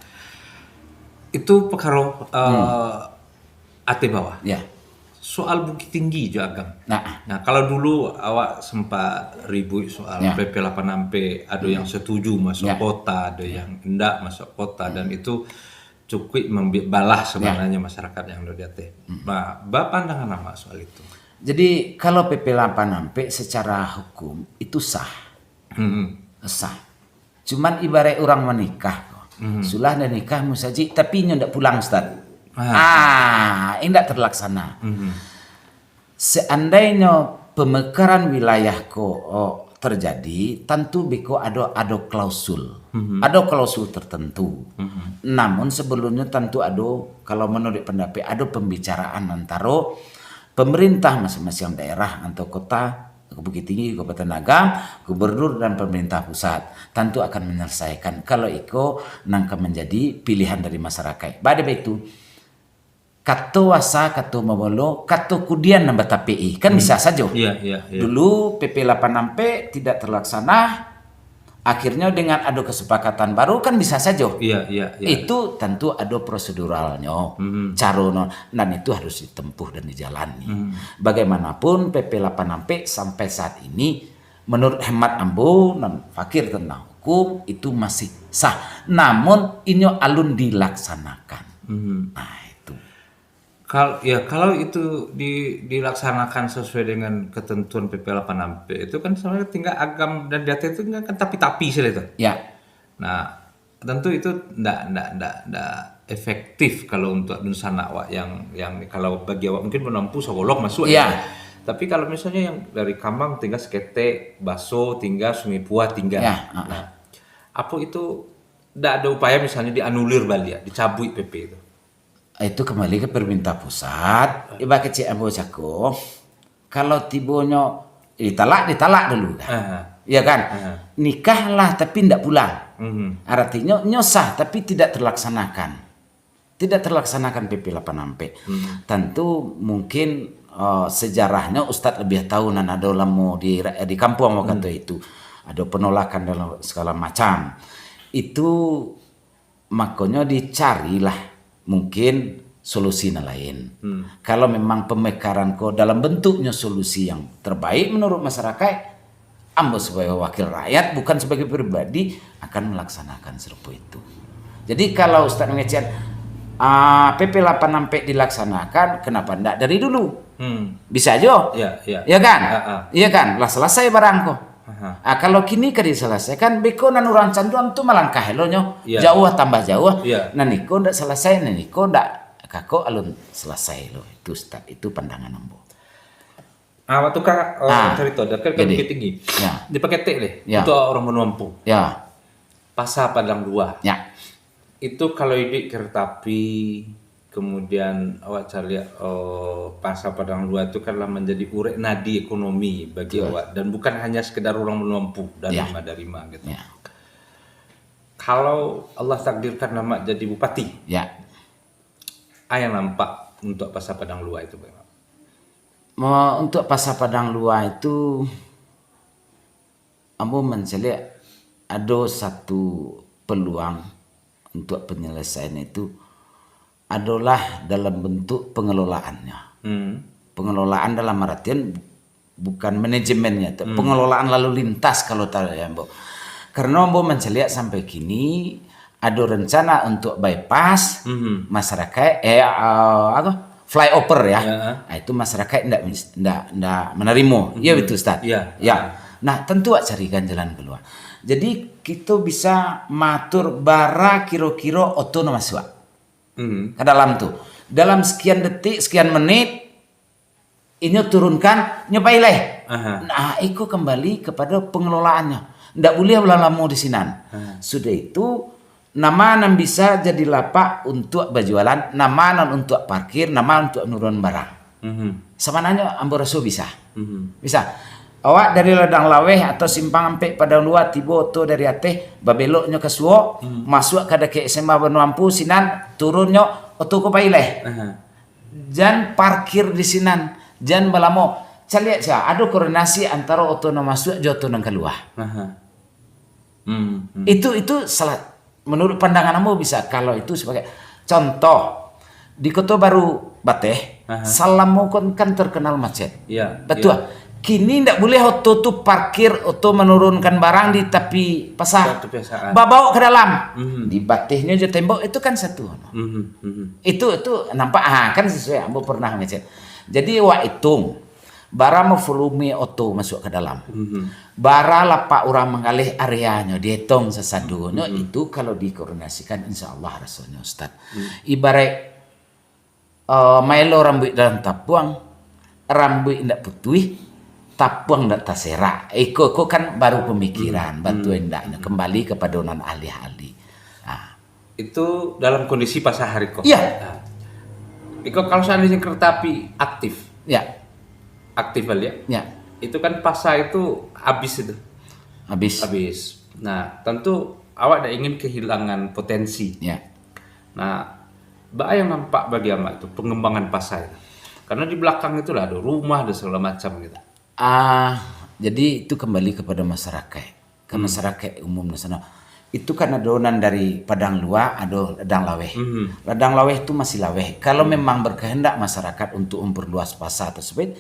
Itu pekaro, eh, Hmm. ateh bawah. Ya. Soal Bukittinggi jo Agam. Nah. Nah, kalau dulu awak sempat ribut soal Ya. P P lapan Ampek, ada Hmm. yang setuju masuk Ya. kota, ada Ya. yang indak masuk kota, dan Hmm. itu cukuik mambuek balah Ya. sebenarnya masyarakat yang ada di ateh. Hmm. Nah, ba pandangan Amak soal itu? Jadi, kalau P P lapan Ampek secara hukum itu sah. Hmm. Sah. Cuman ibarat urang manikah ko. Mhm. Sulah dah nikah musajik, tapi inyo ndak pulang, Ustaz. Ah. Ah, indak terlaksana. Mhm. Seandainyo pemekaran wilayah ko, oh, terjadi, tantu biko ado, ado klausul. Mhm. Ado klausul tertentu. Mhm. Namun sebelumnyo tantu ado, kalau menurut pandapek, ado pembicaraan antaro pemerintah masing-masing daerah atau kota, Bukittinggi, Kabupaten Agam, gubernur dan pemerintah pusat, tantu akan menyelesaikan kalau iko nan ka manjadi pilihan dari masyarakat. Bade baitu, kato wasa, kato mabolo, kato kudian nan batapek i, kan Hmm. bisa sajo. Iya, iya, iya. Dulu P P lapan Ampek tidak terlaksana, akhirnyo dengan ado kesepakatan baru, kan bisa sajo. Iya, iya, iya. Itu tantu ado proseduralnyo, Hmm. caronyo, dan itu harus ditempuh dan dijalani. Hmm. Bagaimanapun, P P lapan Ampek sampai saat ini, menurut hemat ambo nan fakir tentang hukum, itu masih sah. Namun, inyo alun dilaksanakan. Mhm. Nah, itu. Kal-, ya, kalau itu di-, dilaksanakan sesuai dengan ketentuan P P delapan enam P, itu kan sebenarnya tinggal agam dan di atas itu kan tapi-tapi saja itu. Ya. Nah, tentu itu ndak, ndak, ndak, ndak efektif kalau untuk dunsanak awak yang, yang kalau bagi awak mungkin Banuampu sagolong masuk, ya. Ya. Tapi kalau misalnya yang dari Kamang tinggal Seketek, Baso tinggal, Sungai Pua tinggal. Ya, ah. Nah, apa itu ndak ada upaya misalnya dianulir baliak, dicabuik P P itu? Itu kembali ke pemerintah pusat. Ibarat kecek ambo cako, kalau tibonyo ditalak, ditalak dulu kan. Aha. Iya kan? Aha. Nikahlah tapi ndak pulang. Mhm. Artinya nyo sah tapi tidak terlaksanakan. Tidak terlaksanakan P P delapan enam P. Mhm. Tentu mungkin, eh, sejarahnyo Ustadz lebih tahu nan ado lamo di, di kampuang waktu itu. Ado penolakan dalam segala macam. Itu makonyo dicarilah mungkin solusi nan lain. Hmm. Kalau memang pemekaran ko dalam bentuknyo solusi yang terbaik menurut masyarakat, ambo sebagai wakil rakyat, bukan sebagai pribadi, akan melaksanakan serupa itu. Jadi kalau Ustaz mengecekan, ah, P P delapan enam P dilaksanakan, kenapa ndak dari dulu? Hmm. Bisa jo. Ya, ya. Ya kan? Ha, ha. Iya kan? Lah selesai barang ko. Aha. Ah, kalau kini ka diselesaikan, beko nan urang canduang tu malangkah elonyo, Ya. jauah tambah jauah. Ya. Nan iko ndak selesai, nan iko ndak kako alun selesai lo. Itu Ustaz, itu pandangan ambo. Ah, waktu ka, eh, Ah, carito, dah kan jadi. Bukittinggi. Ya. Di Paketek deh, Ya. untuk orang Banuampu. Ya. Pasar Padang Dua. Ya. Itu kalau iduik kereta api, kemudian awak caliak, eh, Pasar Padang Dua itu kan lah menjadi urek nadi ekonomi bagi Betul. awak. Dan bukan hanya sekedar orang Banuampu, Ya. darima-darima gitu. Ya. Kalau Allah takdirkan Amak jadi bupati, Ya. apa yang nampak untuk Pasar Padang Dua itu, Bang? Mo-, untuk Pasar Padang Dua itu, ambo mancaliak ado satu peluang untuk penyelesaian itu adolah dalam bentuk pengelolaannya. Hmm. Pengelolaan dalam artian bukan manajemennya tu, Hmm. pengelolaan lalu lintas kalau tak ya, ambo. Karena ambo mancaliak sampai kini ado rencana untuk bypass, Mhm. masyarakat, eh, ah, apa, flyover ya. Ya. Ah, itu masyarakat ndak mis-, ndak, ndak menerima. Ya, Mhm. betul, Ustaz? Ya. Ya. Nah, tentu awak carikan jalan keluar. Jadi, kita bisa matur bara kiro-kiro oto nan masuak Mhm. ke dalam tu. Dalam sekian detik, sekian menit, inyo turunkan, nyo pai lai. Aha. Nah, iko kembali kepada pengelolaannya. Ndak buliah balamo di sinan. Aha. Sudah itu, nama nan bisa jadi lapak untuk bajualan, nama nan untuk parkir, nama untuk nurun barang. Mhm. Sabananyo ambo raso bisa. Mhm. Bisa. Awak dari Ladang Laweh atau Simpang Ampek Padang Dua tibo oto dari ateh, babeloknyo ka suok, Mhm. masuak ka dakek S M A Banuampu sinan, turunnyo oto ko pai lai. Aha. Jan parkir di sinan, jan balamo. Caliak sia, ado koordinasi antaro oto nan masuak jo oto nan kalua. Aha. Hmm, hmm. Itu, itu salah, menurut pandangan ambo bisa, kalau itu sebagai contoh, di Koto Baru Bateh, Aha. salamo kon kan terkenal macet. Ya, Betul. ya. Kini ndak buliah oto tu parkir, oto menurunkan barang di tapi pasar. Tapi pasar. Babawa ke dalam. Mhm. Di batehnyo jo tembok itu kan satu. Mhm, mhm. Itu, itu nampak, ah, kan sesuai ambo pernah ngecek. Jadi, awak hitung, bara volume oto masuk ke dalam. Mhm. Bara lapak urang manggaleh areanyo, dietong sasadonyo, Mhm. itu kalau dikoordinasikan, insya Allah rasonyo, Ustaz. Mhm. Ibarat eh, maelo rambuik dalam tapuang, rambuik indak putuih, tapuang indak taserak. Iko, iko kan baru pamikiran, Hmm. batua Hmm. indaknyo, Hmm. kembali kepada nan ahli-ahli. Ah. Itu dalam kondisi pasar hari ko. Iya. Ah. Iko kalau seandainya kereta api aktif. Iya. Aktif baliak. Iya. Itu kan pasar itu habis itu. Habis. Habis. Nah, tentu awak ndak ingin kehilangan potensi. Iya. Nah, baa yang nampak bagi Amak itu pengembangan pasar itu? Karena di belakang itulah ada rumah, ada segala macam gitu. Ah, jadi itu kembali kepada masyarakat. Ke Hmm. masyarakat umum di sana. Itu kan ado nan dari Padang Lua, ado Ladang Laweh. Hmm. Ladang Laweh tu masih laweh. Kalau Hmm. memang berkehendak masyarakat untuk memperluas pasar tersebut,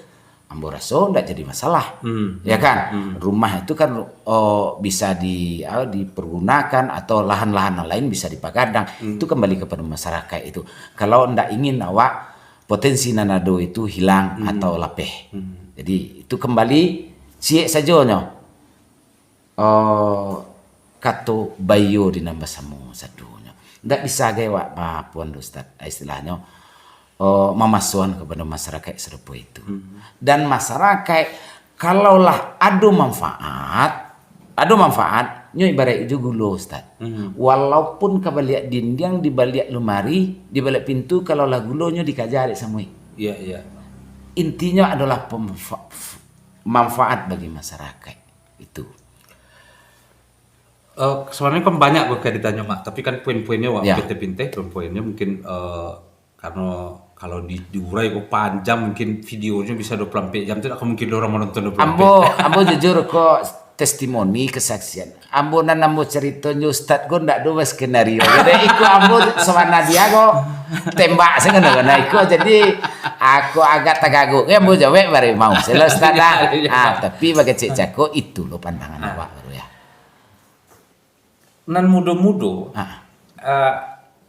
Ambo raso ndak jadi masalah. Hmm. Ya kan? Hmm. Rumah itu kan, oh, bisa di, ah, dipergunakan atau lahan-lahan lain bisa dipagadang. Hmm. Itu kembali kepada masyarakat itu. Kalau ndak ingin awak potensi nan ado itu hilang, hmm, atau lapeh. Hmm. Jadi itu kembali ciek sajonyo. Oh, kato baiyo di nan basamo sadonyo. Ndak bisa gai awak ba-, apo, Ustaz, istilahnyo, oh, mamasuakan kepada masyarakat sarupo itu. Hmm. Dan masyarakat, kalaulah ado manfaat, ado manfaat, nyo ibarat jo gulo, Ustaz. Hmm. Walaupun ka baliak dindiang, di baliak lumari, di baliak pintu, kalaulah gulo, nyo dikaja dek samuik. Iya, iya. Intinyo adolah pemfa-, manfaat bagi masyarakat. Itu. Eh, sebenarnya kan banyak kok kayak ditanya, Mak. Tapi kan poin-poinnya, wak, ya, pintai-pintai poin-poinnya mungkin, eh, karena kalau di, diurai kok panjang, mungkin videonya bisa dua puluh empat jam, tidak akan mungkin orang menonton dua puluh empat. Ambo, ambo jujur kok, testimoni, kesaksian. Ambo nan ambo cerita nyo Ustaz ko ndak ado skenario. Jadi iko ambo sabana dia ko tembak saja kan. Nah, iko jadi aku agak tagaguk. Ya, ambo jawek bari mau. Sila Ustaz dah. Iya, iya. Ah, tapi bagi cek cako itu lo pandangan, ah, awak baru ya. Nan mudo-mudo, ah, eh,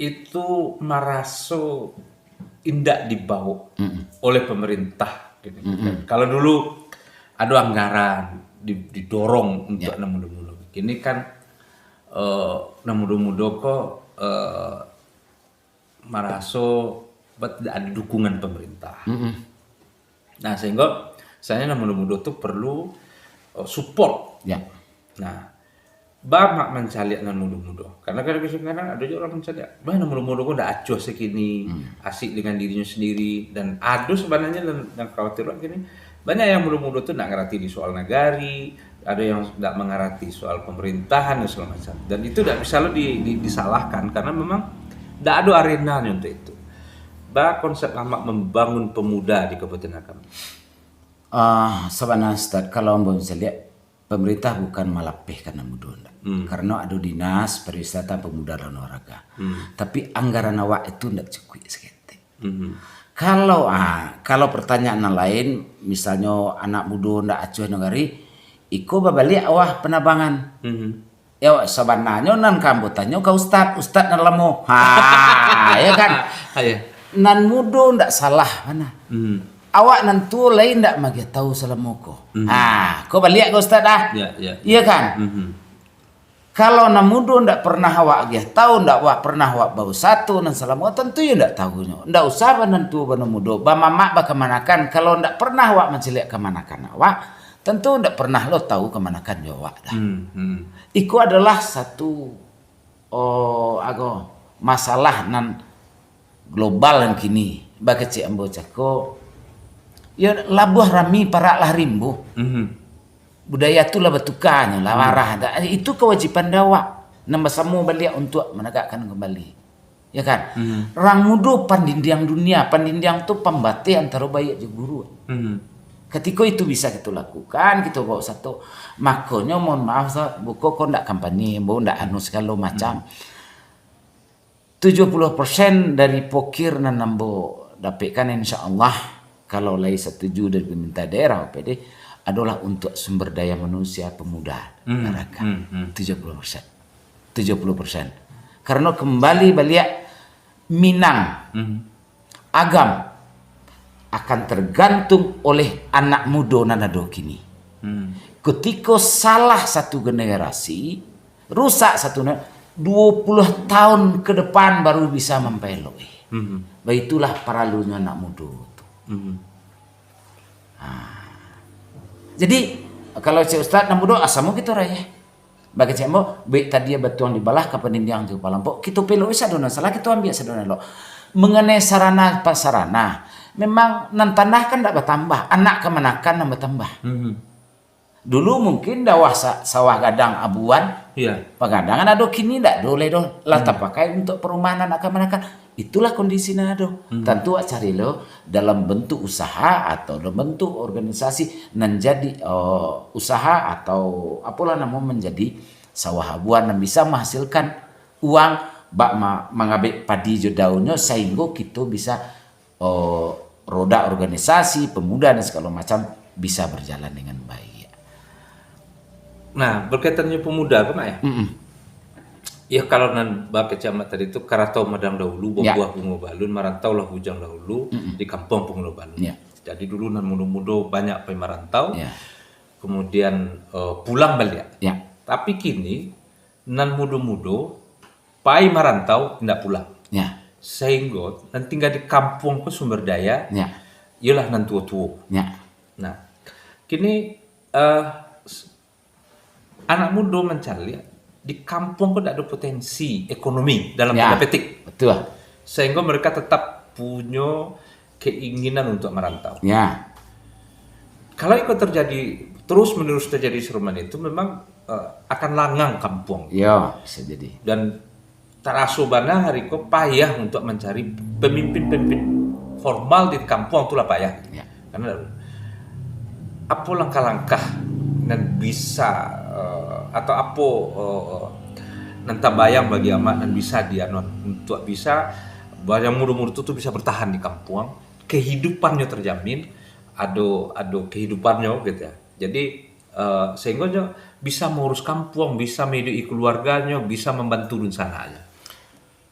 itu maraso indak dibaok, mm-mm, oleh pemerintah, gitu, kan. Mm-mm. Kalau dulu ado anggaran di-, didorong untuk, ya, nan mudo-mudo. Kini kan, eh, nan mudo-mudo ko, eh, maraso ba-, tidak ada dukungan pemerintah. Mm-mm. Nah, sehingga misalnya nan mudo-mudo tu perlu, eh, support. Ya. Nah, ba mak mancaliak nan mudo-mudo. Karena kadang-kadang ado juo urang mancaliak, "Bah, nan mudo-mudo ko ndak acuah sakini, hmm, asik dengan dirinya sendiri." Dan ado sebenarnya nan, nan khawatir kini, banyak yang mudo-mudo tu ndak ngarati di soal nagari, ada yang ndak mangarati soal pemerintahan dan segala macam. Dan itu ndak bisa lo di, di, disalahkan karena memang ndak ado arenanya untuk itu. Ba konsep Amak membangun pemuda di Kabupaten Agam? Ah, sabananyo, Ustaz, kalau ambo bisa liek, pemerintah bukan malapehkan nan mudo, ndak. Hmm. Karena ado dinas pariwisata, pemuda dan olahraga. Hmm. Tapi anggaran awak itu ndak cukuik saketek. Mhm. Kalau, ah, kalau pertanyaan nan lain, misalnyo anak mudo ndak acuah nagari, iko babaliak awak penabangan. Mhm. Ya, sabananyo nan ka ambo tanyo ka ustad, ustad nan lamo. Ha, ya kan? Ha, ya. Nan mudo ndak salah bana. Mhm. Awak nan tuo lai ndak magiah tahu salamo ko. Mhm. Ha, ko baliak ka ustad dah. Ya, ya. Iya kan? Mhm. Kalau nan mudo ndak pernah awak agiah tahu, ndak awak pernah awak bausato nan salamo, tantu iyo ndak tahunyo. Ndak usah ba nan tuo, ba nan mudo, bamamak, bakamanakan, kalau ndak pernah awak mancaliak kamanakan awak, tantu ndak pernah lo tahu kamanakan jo awak dah. Hmm, hmm. Iko adalah satu, oh, ago, masalah nan global nan kini. Bakecek ambo cako, yo labuah rami parak lah rimbuh. Mhm. Budaya tu lah batukanyo, lah, hmm, marah. Da-, itu kawajiban dek awak nan basamo baliak untuak managakkan kembali. Ya kan? Hmm. Rang mudo pandindiang dunia, pandindiang tu pambateh antaro baiak jo buruk. Hmm. Katiko itu bisa kito lakukan, kito bawa satu. Makonyo, mohon maaf, Ustaz, buko ko ndak kampanye, ambo ndak anu sagalo macam. Hmm. Tujuah puluah persen dari pokir nan ambo dapekkan, insya Allah, kalau lai satuju dari pemerintah daerah, O P D, adolah untuk sumber daya manusia pemuda, hmm, olahraga. Hmm, hmm. Tujuah puluah persen. Tujuah puluah persen. Karena kembali baliak Minang, hmm, Agam akan tergantung oleh anak mudo nan ado kini. Hmm. Kutiko salah satu generasi, rusak satu ne-, dua puluh tahun ke depan baru bisa mampaelok. Mhm. Baitulah paralunyo anak mudo tu. Mhm. Ha. Jadi, kalau cek ustad, anak mudo, ah, samo kito rayah. Bagi cek ambo, baik tadi batuang dibalah ka panindiang jo palampok, kito pelok sado nan salah, kito ambiak sado nan elok. Mengenai sarana prasarana, memang nan tanah kan ndak batambah, anak kamanakan nan batambah. Mhm. Dulu mungkin dawah sa-, sawah gadang abuan, iya, pagadangan ado, kini ndak ado lai doh. Lah, hmm, tapakai untuak parumahan anak kamanakan. Itulah kondisi nan ado. Hmm. Tantu awak cari lo dalam bentuk usaha atau dalam bentuk organisasi nan jadi, eh, usaha atau apolah namo, manjadi sawah abuan nan bisa mahasilkan uang bak ma-, mangabek padi jo daunnyo sahinggo kito bisa, eh, roda organisasi, pemuda dan segala macam bisa berjalan dengan baik. Nah, berkaitan jo pemuda ko, Mak, ya? Mm-mm. Ya, kalau nan bakecek Mak tadi tu, karatau madang dahulu, Ya. babuah bungo balun, marantaulah bujang dahulu, Mm-mm. di kampuang pungulo balun. Ya. Jadi dulu nan mudo-mudo banyak pai marantau, Ya. kemudian eh, pulang baliak. Ya. Tapi kini nan mudo-mudo pai marantau indak pulang. Ya. Sehingga nan tinggal di kampuang ko sumber daya, Ya. iyolah nan tuo-tuo. Ya. Nah, kini eh, s- anak mudo mancaliak di kampuang ko dak ada potensi ekonomi dalam Ya. tanda petik. Betul. Sehingga mereka tetap punyo keinginan untuk merantau. Ya. Kalau iko terjadi terus menerus terjadi seruman itu memang eh, akan langang kampuang. Ya, bisa jadi. Dan taraso bana hari ko payah untuk mencari pemimpin-pemimpin formal di kampuang tu lah payah. Ya. Karena apo langkah-langkah nan bisa eh, atau apo eh, nan tabayang bagi Amak nan bisa dianuan untuk bisa yang mudo-mudo tu, tu bisa bertahan di kampuang, kehidupannya terjamin, ado ado kehidupannya gitu ya. Jadi eh, sehingga bisa mengurus kampuang, bisa mendidik keluarganya, bisa membantu dunsanaknya.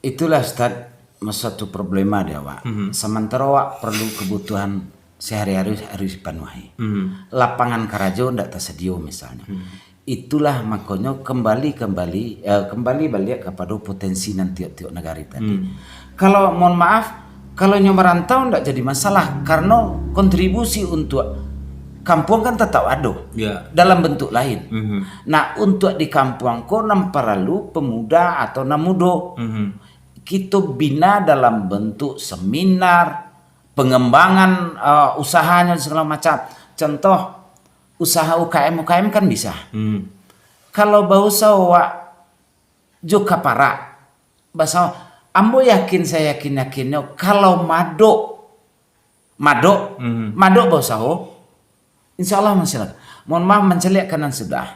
Itulah Ustaz, satu problema di awak. Mhm. Sementara awak perlu kebutuhan sehari-hari harus dipenuhi. Mhm. Lapangan karajo ndak tersedia misalnya. Itulah makonyo kembali kembali eh, kembali baliak kepada potensi nan tiok-tiok negari tadi. Hmm. Kalau mohon maaf, kalau nyo merantau ndak jadi masalah karena kontribusi untuk kampuang kan tetap ado Ya. dalam bentuk lain. Mhm. Nah, untuk di kampuang ko nan perlu pemuda atau nan mudo. Mhm. Kito bina dalam bentuk seminar, pengembangan uh, usahanya segala macam. Contoh, usaha U K M U K M kan bisa. Hmm. Kalau bausaha awak jo ka parak, bausaha, ambo yakin, saya yakin-yakinnyo kalau madok, madok, Mhm. madok bausaha, insya Allah masih lah. Mohon maaf, mancaliak ka nan sudah.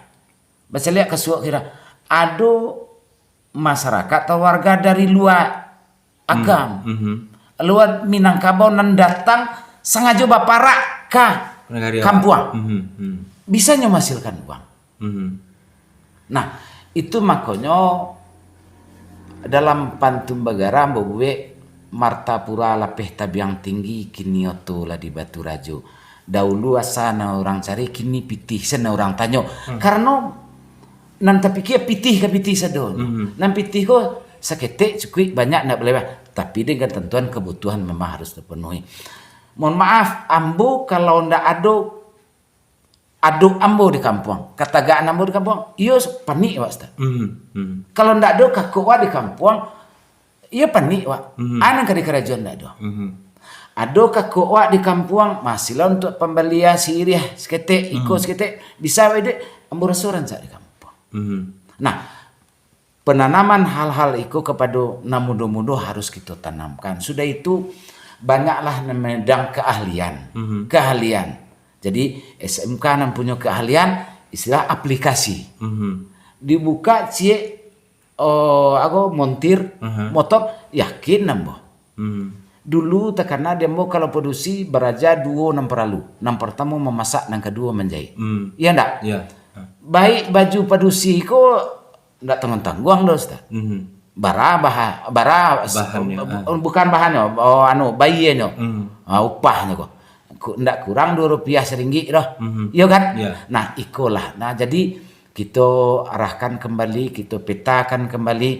Mancaliak ka suok kira. Ado masyarakat atau warga dari luar agam, Mhm. luar Minangkabau nan datang sangajo baparak ka Negari kampuang. Mhm. Mhm. Bisa nyo menghasilkan uang. Mhm. Nah, itu makonyo dalam pantun Bagara babuek Martapura lapeh tabiang tinggi, kini oto lah di Batu Rajo. Dahulu asa nan urang cari, kini pitih sen nan urang tanyo. Karano nan tapikia pitih ka pitih sadonyo. Mhm. Nan pitih ko saketek cukuik banyak ndak balebah, tapi dengan ketentuan kebutuhan memang harus terpenuhi. Mohon maaf, ambo kalau ndak ado adok ambo di kampuang, katagaan ambo di kampuang, iyo panik awak Ustaz. Mhm. Mhm. Kalau ndak ado kakok awak di kampuang, iyo panik awak. Mhm. Anan ka dikarajoan ndak ado. Mhm. Ado kakok awak di kampuang, masihlah untuk pambalian siriah saketek, iko saketek, bisa awak iduik, ambo raso rancak di kampuang. Mhm. Nah, penanaman hal-hal iko kepada nan mudo-mudo harus kito tanamkan. Sudah itu, banyaklah nan menyandang keahlian. Mhm. Keahlian. Jadi, S M K nan punyo keahlian, istilah aplikasi. Mhm. Dibuka ciek, oh, ago montir Aha. motor, yakin ambo. Mhm. Dulu takana di ambo kalau padusi baraja duo nan paralu. Nan partamo mamasak, nan kaduo manjahit. Hmm. Iya ndak? Ya. Baik baju padusi ko ndak tangguang-tangguang doh, Ustaz. Mhm. Bara baha, bara Bahannyo, bu- bukan bahannyo, oh, anu, bayianyo. Hmm. Ah, upahnyo ko. Ku- Ndak kurang duo rupiah saringgit doh. Mhm. Iyo kan? Ya. Nah, ikolah. Nah, jadi kito arahkan kembali, kito petakan kembali.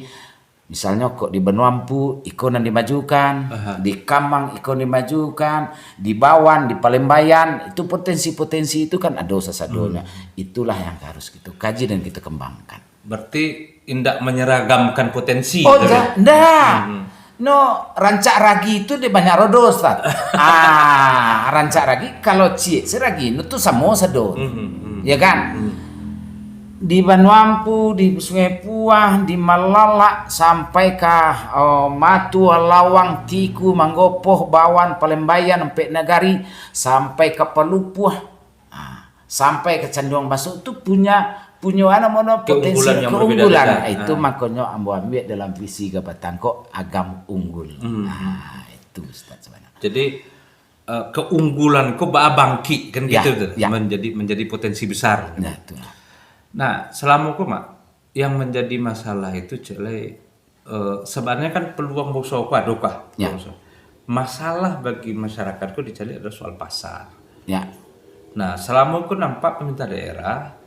Misalnyo kok di Banua Ampu, iko nan dimajukan, Aha. di Kamang iko dimajukan, di Bawan, di Palembayan, itu potensi-potensi itu kan ado sasadonyo. Itulah yang harus kito kaji dan kito kembangkan. Berarti indak menyeragamkan potensi. Oh, tapi- ja- ndak. Hmm. No, rancak ragi itu dia banyak rodo, Ustaz. Ah, rancak ragi kalau ciek se ragi no tu samo sado. Hmm, hmm, hmm. Ya kan? Hmm. Di Banua Ampu, di Sungai Puah, di Malalak, sampai ka oh, Matua, Lawang, Tiku, Manggopoh, Bawan, Palembayan, Ampek Nagari, sampai ka Palupuah, ah, sampai ka Canduang Basok tu punya punyo anu mono potensi Keunggulan yang keunggulan. berbeda-beda. Itu Ah. Makonyo ambo ambiak dalam visi Kapatang ko agam unggul. Hmm. Ah, itu Ustaz sebenarnya. Jadi eh, keunggulan ko baa bangkik kan. Ya, gitu tu. Ya. Menjadi, menjadi potensi besar. Ya, tu. Nah, selama ko, Mak, yang menjadi masalah itu, cek lai, eh, sebenarnya kan peluang bausaho ko ado kah? Ya. Bausaho. Masalah bagi masyarakat ko dicaliak adalah soal pasar. Ya. Nah, selama ko nampak pemerintah daerah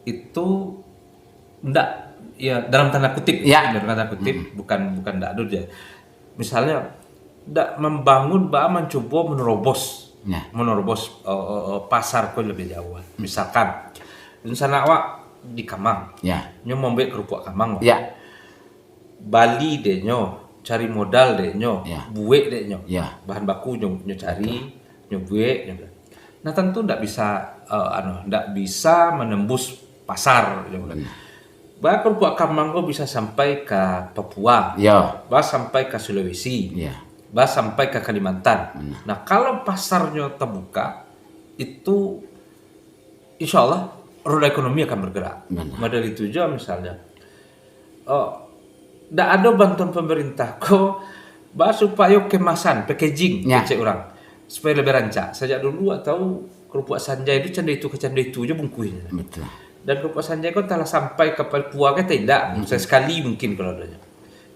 itu ndak, ya, dalam tanda kutip, ya, dalam tanda kutip, hmm, bukan, bukan ndak ado je. Misalnya, ndak membangun, baa mancubo menerobos, ya, menerobos, eh, eh, eh, pasar ko lebih jauh. Hmm. Misalkan, rencana awak di Kamang, ya, nyo mambuek kerupuak Kamang, wak. Ya. Bali dek nyo, cari modal dek nyo, ya, buek dek nyo, ya, bahan baku nyo, nyo cari, betul, nyo buek, nyo. Nah, tentu ndak bisa, eh, anu, ndak bisa menembus pasar, nyo. Benar. Baa kerupuak Kamang ko bisa sampai ka Papua, ya, baa sampai ka Sulawesi, ya, baa sampai ka Kalimantan. Benar. Nah, kalau pasarnyo terbuka, itu insya Allah roda ekonomi akan bergerak. Benar. Model itu juo misalnya. Oh, ndak ado bantuan pemerintah ko, baa supayo kemasan, packaging, ya, kecek urang, supaya lebih rancak. Sajak dulu awak tahu kerupuak sanjai tu cando itu ka cando itu juo bungkuihnyo. Betul. Dan kerupuak sanjai ko antahlah sampai ka Papua ka indak, hmm, sekali mungkin kalau adonyo.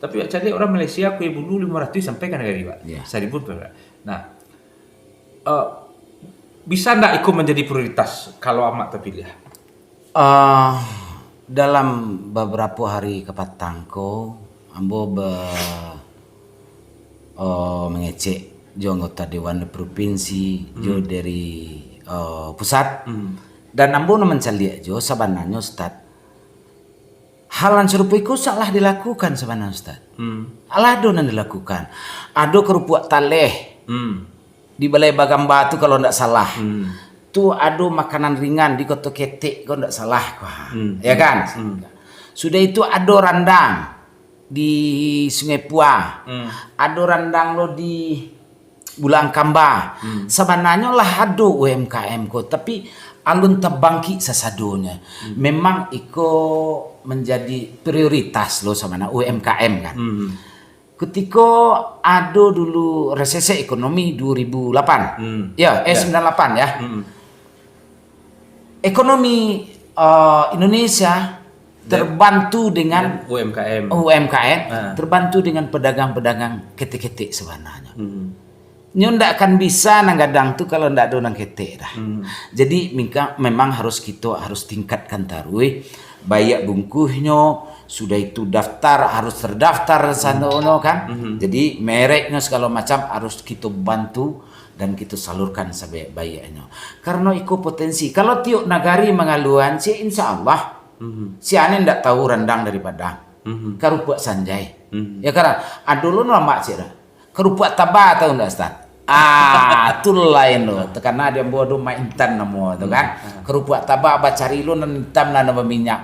Tapi awak caliak urang Malaysia, Kue Bulu limo ratuih sampai ka nagari, Pak. Ya. Saribu sampai. Nah, eh, bisa ndak iko menjadi prioritas kalau Amak terpilih? Ah, dalam beberapa hari kapatang ko, ambo be-, eh, mangecek jo anggota Dewan Provinsi, jo, hmm, dari, eh, pusat. Hmm. Dan ambo nan mancaliak jo sabananyo, Ustaz, hal nan sarupo iko salah dilakukan sabananyo, Ustaz. Hmm. Alah ado nan dilakukan. Ado kerupuak taleh. Hmm. Di Balai Bagamba tu kalau ndak salah. Hmm. Tu ado makanan ringan di Koto Ketek kalau ndak salah ko. Hmm. Ya kan? Hmm. Sudah itu ado randang di Sungai Pua. Hmm. Ado randang lo di Bulang Kamba. Hmm. Sabananyo lah ado U M K M ko, tapi alun tabangkik sasadonyo. Hmm. Memang iko manjadi prioritas lo sabananyo U M K M kan. Hmm. Kutiko ado dulu resesi ekonomi dua ribu lapan. Hmm. Ya, eh, ya, sembilan lapan ya. Hmm. Ekonomi, eh, Indonesia dan terbantu dengan dan U M K M. U M K M, ah, terbantu dengan pedagang-pedagang ketek-ketek sabananyo. Hmm. Nyo ndak akan bisa nan gadang tu kalau ndak ado nan ketek dah. Hmm. Jadi, mingka-, memang harus kito harus tingkatkan taruih, baiak bungkuihnyo, sudah itu daftar, harus terdaftar sano no kan. Hmm. Jadi, mereknyo segalo macam harus kito bantu dan kito salurkan sabaiak-baiaknyo. Karano iko potensi. Kalau tiok nagari mangaluan, si insya Allah, hmm, si ane ndak tahu randang dari padang. Hmm. Karupuak sanjai. Hmm. Ya kan? Ado lo nambah cik dah. Karupuak taba tahu ndak, Ustaz? Ah, tu lain lo. Takana di ambo ado Mak Intan namo tu kan. Hmm. Karupuak taba bacari lo nan itam nan baminyak.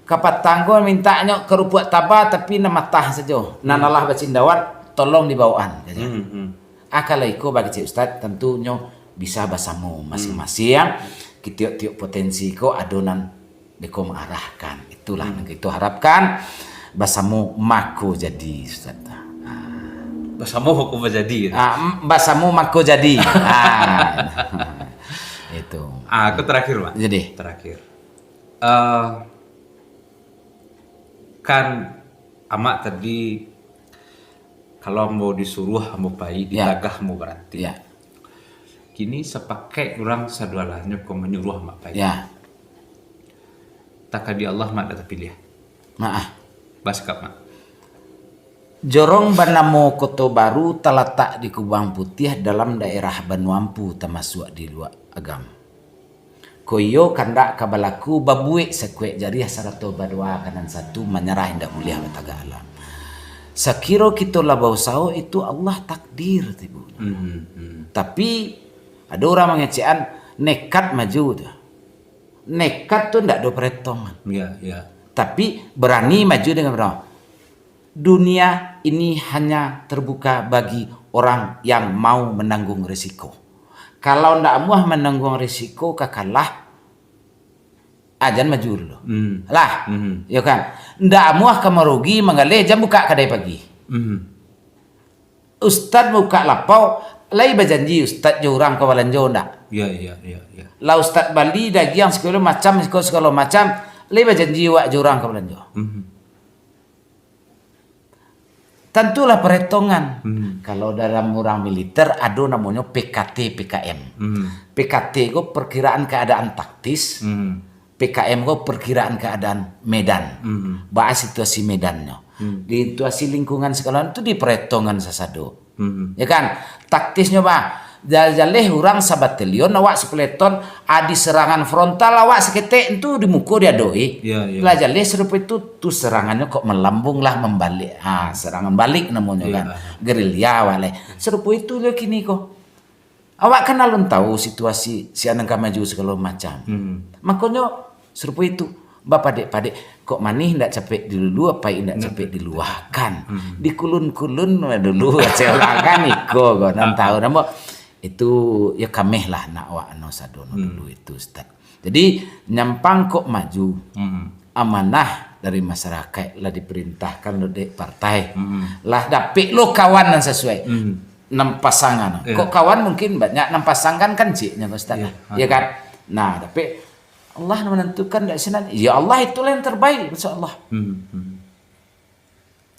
Kapatang ko mintaknyo karupuak taba tapi nan matah sajo. Nan, hmm, alah bacindauan tolong dibawakan, kato. Hmm, hmm. Ah, kalau iko bagi cik Ustaz, tentunyo bisa basamo, hmm, masing-masing. Kitiok-tiok potensi ko ado nan beko maarahkan. Itulah, hmm, nan kito harapkan basamo mako jadi, Ustaz. Ah. Basamo mako bajadi, gitu. Ah, m-, basamo mako jadi. Ah. Itu. Ah, aku terakhir, Pak. Jadi. Terakhir. Eh, kan Amak tadi, kalau ambo disuruah, ambo pai, ya, ditagah, ambo baranti. Ya. Kini sapakaik urang sadualahnyo ko manyuruah Amak pai. Ya. Takadi Allah, Mak ndak tapiliah. Maah. Basikap, Mak. Jorong banamo Koto Baru talatak di Kubang Putiah dalam daerah Banua Ampu, tamasuak di Luak Agam. Ko iyo kandak ka balaku, babuek sakuek jariah sarato badoa ka nan satu, manyarah indak buliah batagak alam. Sakiro kito lah bausaho, itu Allah takdir tibo. Hmm, hmm. Tapi, ado urang mangecekan, nekat maju tu. Nekat tu ndak ado paretongan. Ya, ya. Tapi, berani maju dengan berani. Dunia ini hanya terbuka bagi orang yang mau menanggung risiko. Kalau ndak amuah manangguang risiko, ka kalah, ah, jan maju dulu. Hmm. Lah, hmm, yo kan? Ndak amuah ka marugi, manggaleh, jan buka kadai pagi. Hmm. Ustad buka lapau, Lai bajanji ustad jo urang ka balanjo ndak? Ya, ya, ya, ya. Lah ustad bali dagiang sagalo macam, siko sagalo macam, lai bajanji awak jo urang ka balanjo. Mhm. Tantulah perhitungan. Mhm. Kalau dalam urang militer ado namonyo P K T, P K M. Mhm. P K T ko perkiraan keadaan taktis, Mhm. P K M ko perkiraan keadaan medan. Mhm. Baa situasi medannyo. Mhm. Di situasi lingkungan sagalo tu diperhitungan sasado. Mhm. Ya kan? Taktisnyo bah, ja-, jaleh urang sabatalion, awak sapeleton, adi serangan frontal awak saketek tu di muko diadoi. Ya, ya. Lah jaleh sarupo itu, tu serangannyo kok melambung lah mambalik. Ha, serangan balik namonyo Ya. kan. Gerilya awak lai. Sarupo itu lo kini ko. Awak kan alun tahu situasi sianan ka maju sagalo macam. Mhm. Makonyo sarupo itu. Bapadek-padek, kok manih indak capek dilulu, apai indak capek diluahkan. Dikulun-kulun dulu, seorang kan iko ko, nan tahu namo. Itu, ya kameh lah nak awak no sado no dulu itu, Ustaz. Jadi, nyampang kok maju, Mhm. amanah dari masyarakat lah diperintahkan lo dek partai. Mhm. Lah dapek lo kawan nan sasuai. Mhm. Nan pasangan. Ya. Kok kawan mungkin banyak, nan pasangan kan cik nyo, Ustaz. Ya. Ya kan? Nah, tapi Allah menentukan dak sinan. Ya Allah, itulah yang terbaik, insya Allah. Mhm. Mhm.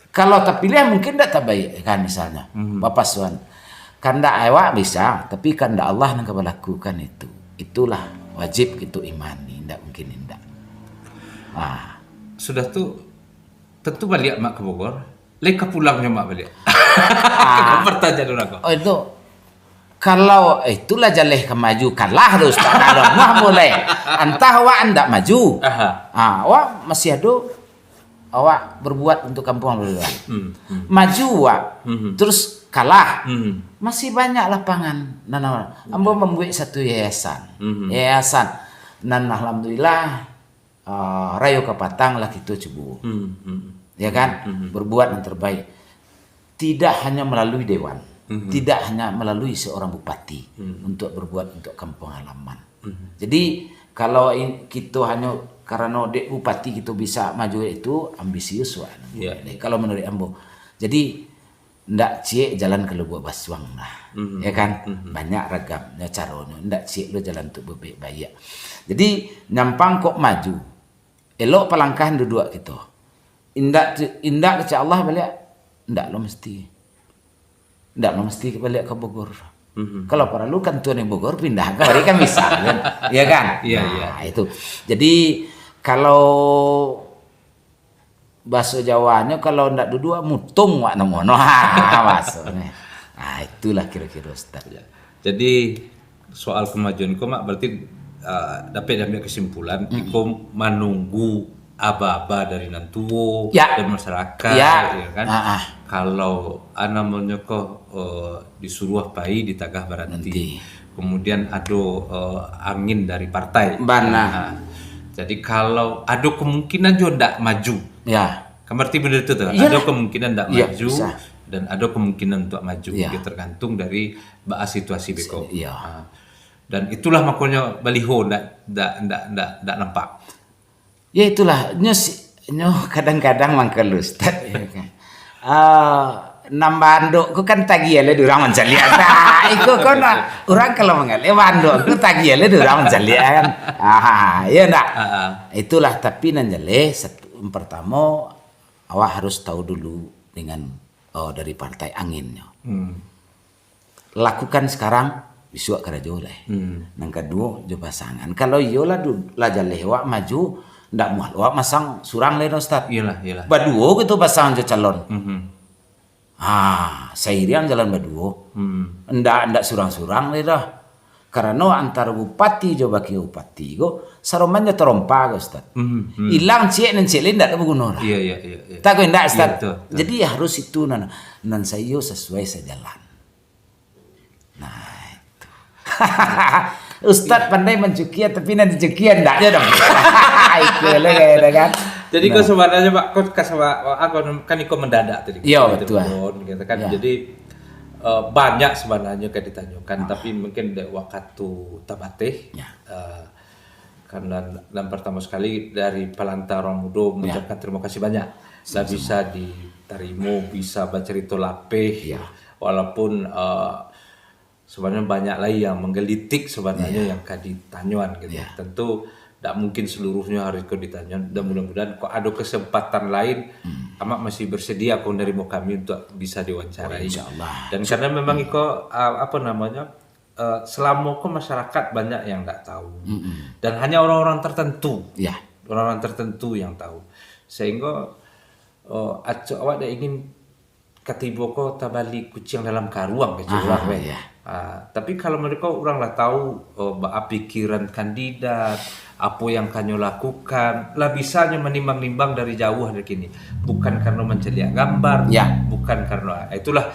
Kalau terpilih mungkin dak terbaik kan, misalnya. Mhm. Bapasuan. Kandak awak bisa, tapi kandak Allah nan ka balakukan itu. Itulah wajib kito imani, ndak mungkin indak. Ah. Sudah tu, tentu baliak mak ka Bogor. Lai ka pulangnyo mak baliak. Pertanyaan urang ko. Oh, itu. Kalau, eh, itulah jaleh ka maju, kalah tu Ustaz. Kalau mah mulai. Antah awak andak maju. Aha. Ah, awak masih ado, awak berbuat untuk kampuang dulu. Hmm. Hmm. Maju awak, Mhm. terus kalah. Mhm. Masih banyak lapangan. Nah, nah, ambo membuat satu yayasan. Mhm. Yayasan. Nan alhamdulillah, ah, rayo kapatang lah kito cubo. Hmm. Hmm. Ya kan? Mhm. Berbuat yang terbaik. Tidak hanya melalui dewan, Mhm. tidak hanya melalui seorang bupati Mhm. untuk berbuat untuk kampung halaman. Mhm. Jadi kalau in, kito hanyo karano dek bupati kito bisa maju itu ambisius wak. Ya. Kalau menurut ambo. Jadi ndak ciek jalan ka Lubuak Basuang lah. Mhm. Ya kan? Mhm. Banyak ragamnya caronyo. Ndak ciek lo jalan tu bebek baiak. Jadi nyampang kok maju. Elok palangkahan duduak kito. Indak tu, indak kecek Allah baliak. Ndak lo mesti. Ndak lo mesti baliak ka Bogor. Mhm. Kalau paralu kantua di Bogor pindah ka mari kan bisa kan? Ya kan? Iya, Nah, iya. Itu. Jadi kalau bahaso Jawanyo kalau ndak duduak mutung wak namo no. Ha, bahasonyo. Nah, itulah kiro-kiro Ustaz. Ya. Jadi soal kemajuan ko mak berarti uh, dapat diambil kesimpulan iko manunggu aba-aba dari nan tuo Ya. dan masyarakat Ya. Ya kan. Ah, ah. Kalau ah, namonyo ko uh, disuruah pai ditagah baranti. Nanti. Kemudian ado uh, angin dari partai. Bana. Nah, jadi kalau ado kemungkinan juga ndak maju. Ya. Kan berarti benar tu tu. Iyalah. Ado kemungkinan ndak Iya, maju bisa. Dan ado kemungkinan untuk maju. Iya. Dia tergantung dari baa situasi beko. Iya. Ha. Dan itulah makonyo baliho ndak ndak ndak ndak ndak nampak. Ya itulah, nyo si, nyo kadang-kadang mangko Ustaz. Ya kan? Ah, nan baandok ko kan tagiah lah di urang mancaliak. Nah, iko ko nah, urang kalau manggaleh baandok ko tagiah lah di urang mancaliak kan. Ah, ya ndak? Ah, ah. Itulah, tapi nan jaleh satu, pertamo awak harus tahu dulu dengan, oh, dari partai anginnyo. Hmm. Lakukan sekarang, bisuak karajo lai. Hmm. Nan kaduo, jo pasangan. Kalau iyo lah du- lah jaleh awak maju, ndak mual awak masang surang lai no, Ustaz. Iyalah, iyalah. Baduo gitu pasang jo calon. Mhm. Ha, sairiang jalan baduo. Hmm. Ndak, ndak surang-surang lai dah. Karano antaro bupati jo wakil bupati ko saroman jo tarompa ko, Ustaz. Mhm. Hmm. Ilang ciek nan ciek lai ndak ado baguno dah. Iya, iya, iya, iya. Tahu ndak, Ustaz? Iya, betul, betul. Jadi harus itu nan, nan saiyo sasuai sajalan. Nah, itu. Ustaz pandai mancukia, tapi nan dicukia ndak je dong. Itu lah kaya itu kan. Jadi kau sebenarnya Pak, kau kasaba apa kan iko mendadak tadi. Iya, Kita betul. Telepon, gitu kan. Ya. Jadi eh, banyak sebenarnya kan ditanyakan, tapi mungkin dek waktu tabateh. Ya. Eh, karena dan pertama sekali dari Palanta Orang Mudo mengucapkan terima kasih banyak. Lah bisa ditarimo, bisa bacarito lapeh. Ya. Walaupun eh, Sebenarnya banyak lai yang menggelitik sebenarnya, ya, yang ka ditanyoan gitu. Ya. Tentu ndak mungkin seluruhnya harus ko ditanyoan. Dan mudah-mudahan kok ada kesempatan lain, hmm, Amak masih bersedia ko menerima kami untuk bisa diwawancarai. Oh, insya Allah. Dan karena memang, hmm, iko, ah, apa namanya, eh, selama ko masyarakat banyak yang ndak tahu. Mm-mm. Dan hanya orang-orang tertentu. Ya. Orang-orang tertentu yang tahu. Sehingga, eh, acok awak dak ingin katibo ko tabali kuciang dalam karuang, kecek urang, weh. Ya. Ah, tapi kalau mereka urang lah tahu, oh, baa pikiran kandidat, apa yang kanyo lakukan, lah bisanyo manimbang-nimbang dari jauh dari kini. Bukan karena mancaliak gambar, ya, bukan karena, itulah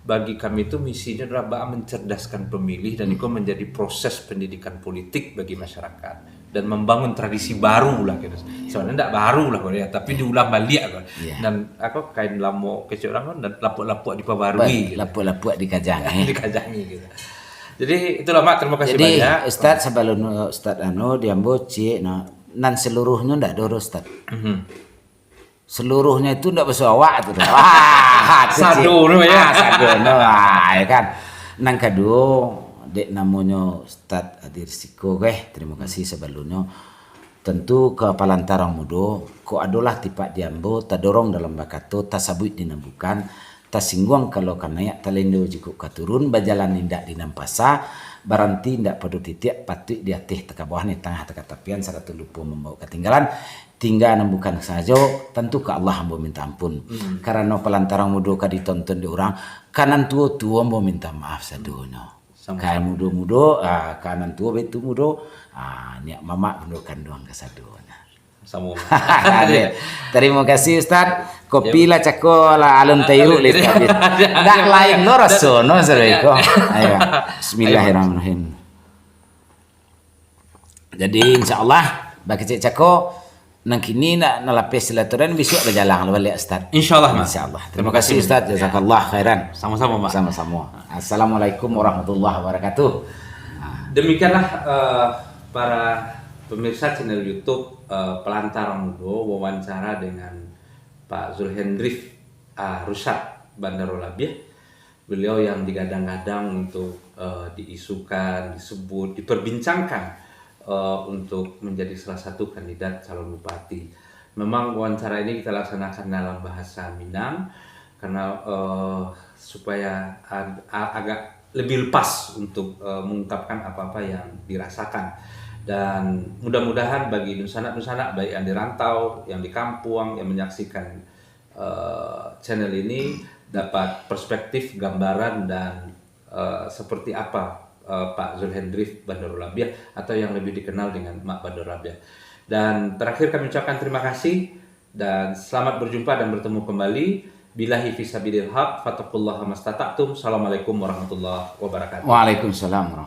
bagi kami tu misinyo adalah baa mencerdaskan pemilih dan, hmm, iko menjadi proses pendidikan politik bagi masyarakat dan membangun tradisi baru lah gitu. Sebenarnya ndak baru lah, tapi, ya, diulang baliak kan. Ya. Dan apa, kain lamo kecek urang kan, dan lapuak-lapuak dipabarui gitu. Lapuak-lapuak dikajangi. Dikajangi gitu. Jadi itulah, Mak, terima kasih banyak. Jadi, Ustaz, sebelum Ustaz anu, di ambo ciek, nah, nan seluruhnyo ndak ado, Ustaz. Mhm. Seluruhnyo itu ndak basuo awak tu doh. Wah, tu ciek. Sado no, ya. Ah, sado no, ah, ya kan. Nan kaduo, dek namonyo Ustaz hadir siko, eh, terima kasih sabalumnyo. Tantu ka Palantarang Mudo, kok adolah tipak di ambo, tadorong dalam bakato, tasabuik di nan bukan, tasingguang kalau ka naiak, talendo jikok ka turun, bajalan indak di nan pasa, baranti indak pado titiak, patuik di ateh takabawah, di tangah takatapian, sarato lupo mambaok katinggalan, tingga nan bukan sangajo, tantu ka Allah ambo minta ampun. Hmm. Karano Palantarang Mudo ka ditonton dek urang, ka nan tuo-tuo ambo minta maaf sadonyo. Sama-sama. Ka mudo-mudo, ah, ka nan tuo baitu mudo, ah, niak mamak mudo kanduang kasadonyo. Samo. Aduh. Tarimo kasih, Ustaz. Kopi lah cako lah alun tairuik lai, Ustaz. Ndak lain lo raso no, saudara ko. Ayo. Bismillahirrahmanirrahim. Jadi, insya Allah, bakecek cako, nan kini nak nalapeh silaturahim, bisuak bajalan lah baliak, Ustaz. Insya Allah, Mak. Insya Allah. Terima kasih, Ustaz. Ya. Jazakallah khairan. Sama-sama, Mak. Sama-sama. Assalamualaikum warahmatullahi wabarakatuh. Demikianlah, eh, para pemirsa channel YouTube, eh, Pelantar Mudo, wawancara dengan Pak Zulhendrif, ah, Rusyad Bandaro Labiah. Beliau yang digadang-gadang untuk, eh, diisukan, disebut, diperbincangkan, eh, untuk menjadi salah satu kandidat calon bupati. Memang wawancara ini kita laksanakan dalam bahasa Minang karena, eh, supaya ag-, a-, agak lebih lepas untuk, eh, mengungkapkan apa-apa yang dirasakan. Dan mudah-mudahan bagi dunsanak-dunsanak, baik yang di rantau, yang di kampuang, yang menyaksikan, eh, channel ini, dapat perspektif, gambaran, dan, eh, seperti apa, eh, Pak Zulhendrif Bandaro Labiah atau yang lebih dikenal dengan Mak Bandaro Labiah. Dan terakhir kami ucapkan terima kasih dan selamat berjumpa dan bertemu kembali. Billahi fi sabilil haq, fattaqullaha mastata'tum. Assalamualaikum warahmatullahi wabarakatuh. Waalaikumsalam warahmatullahi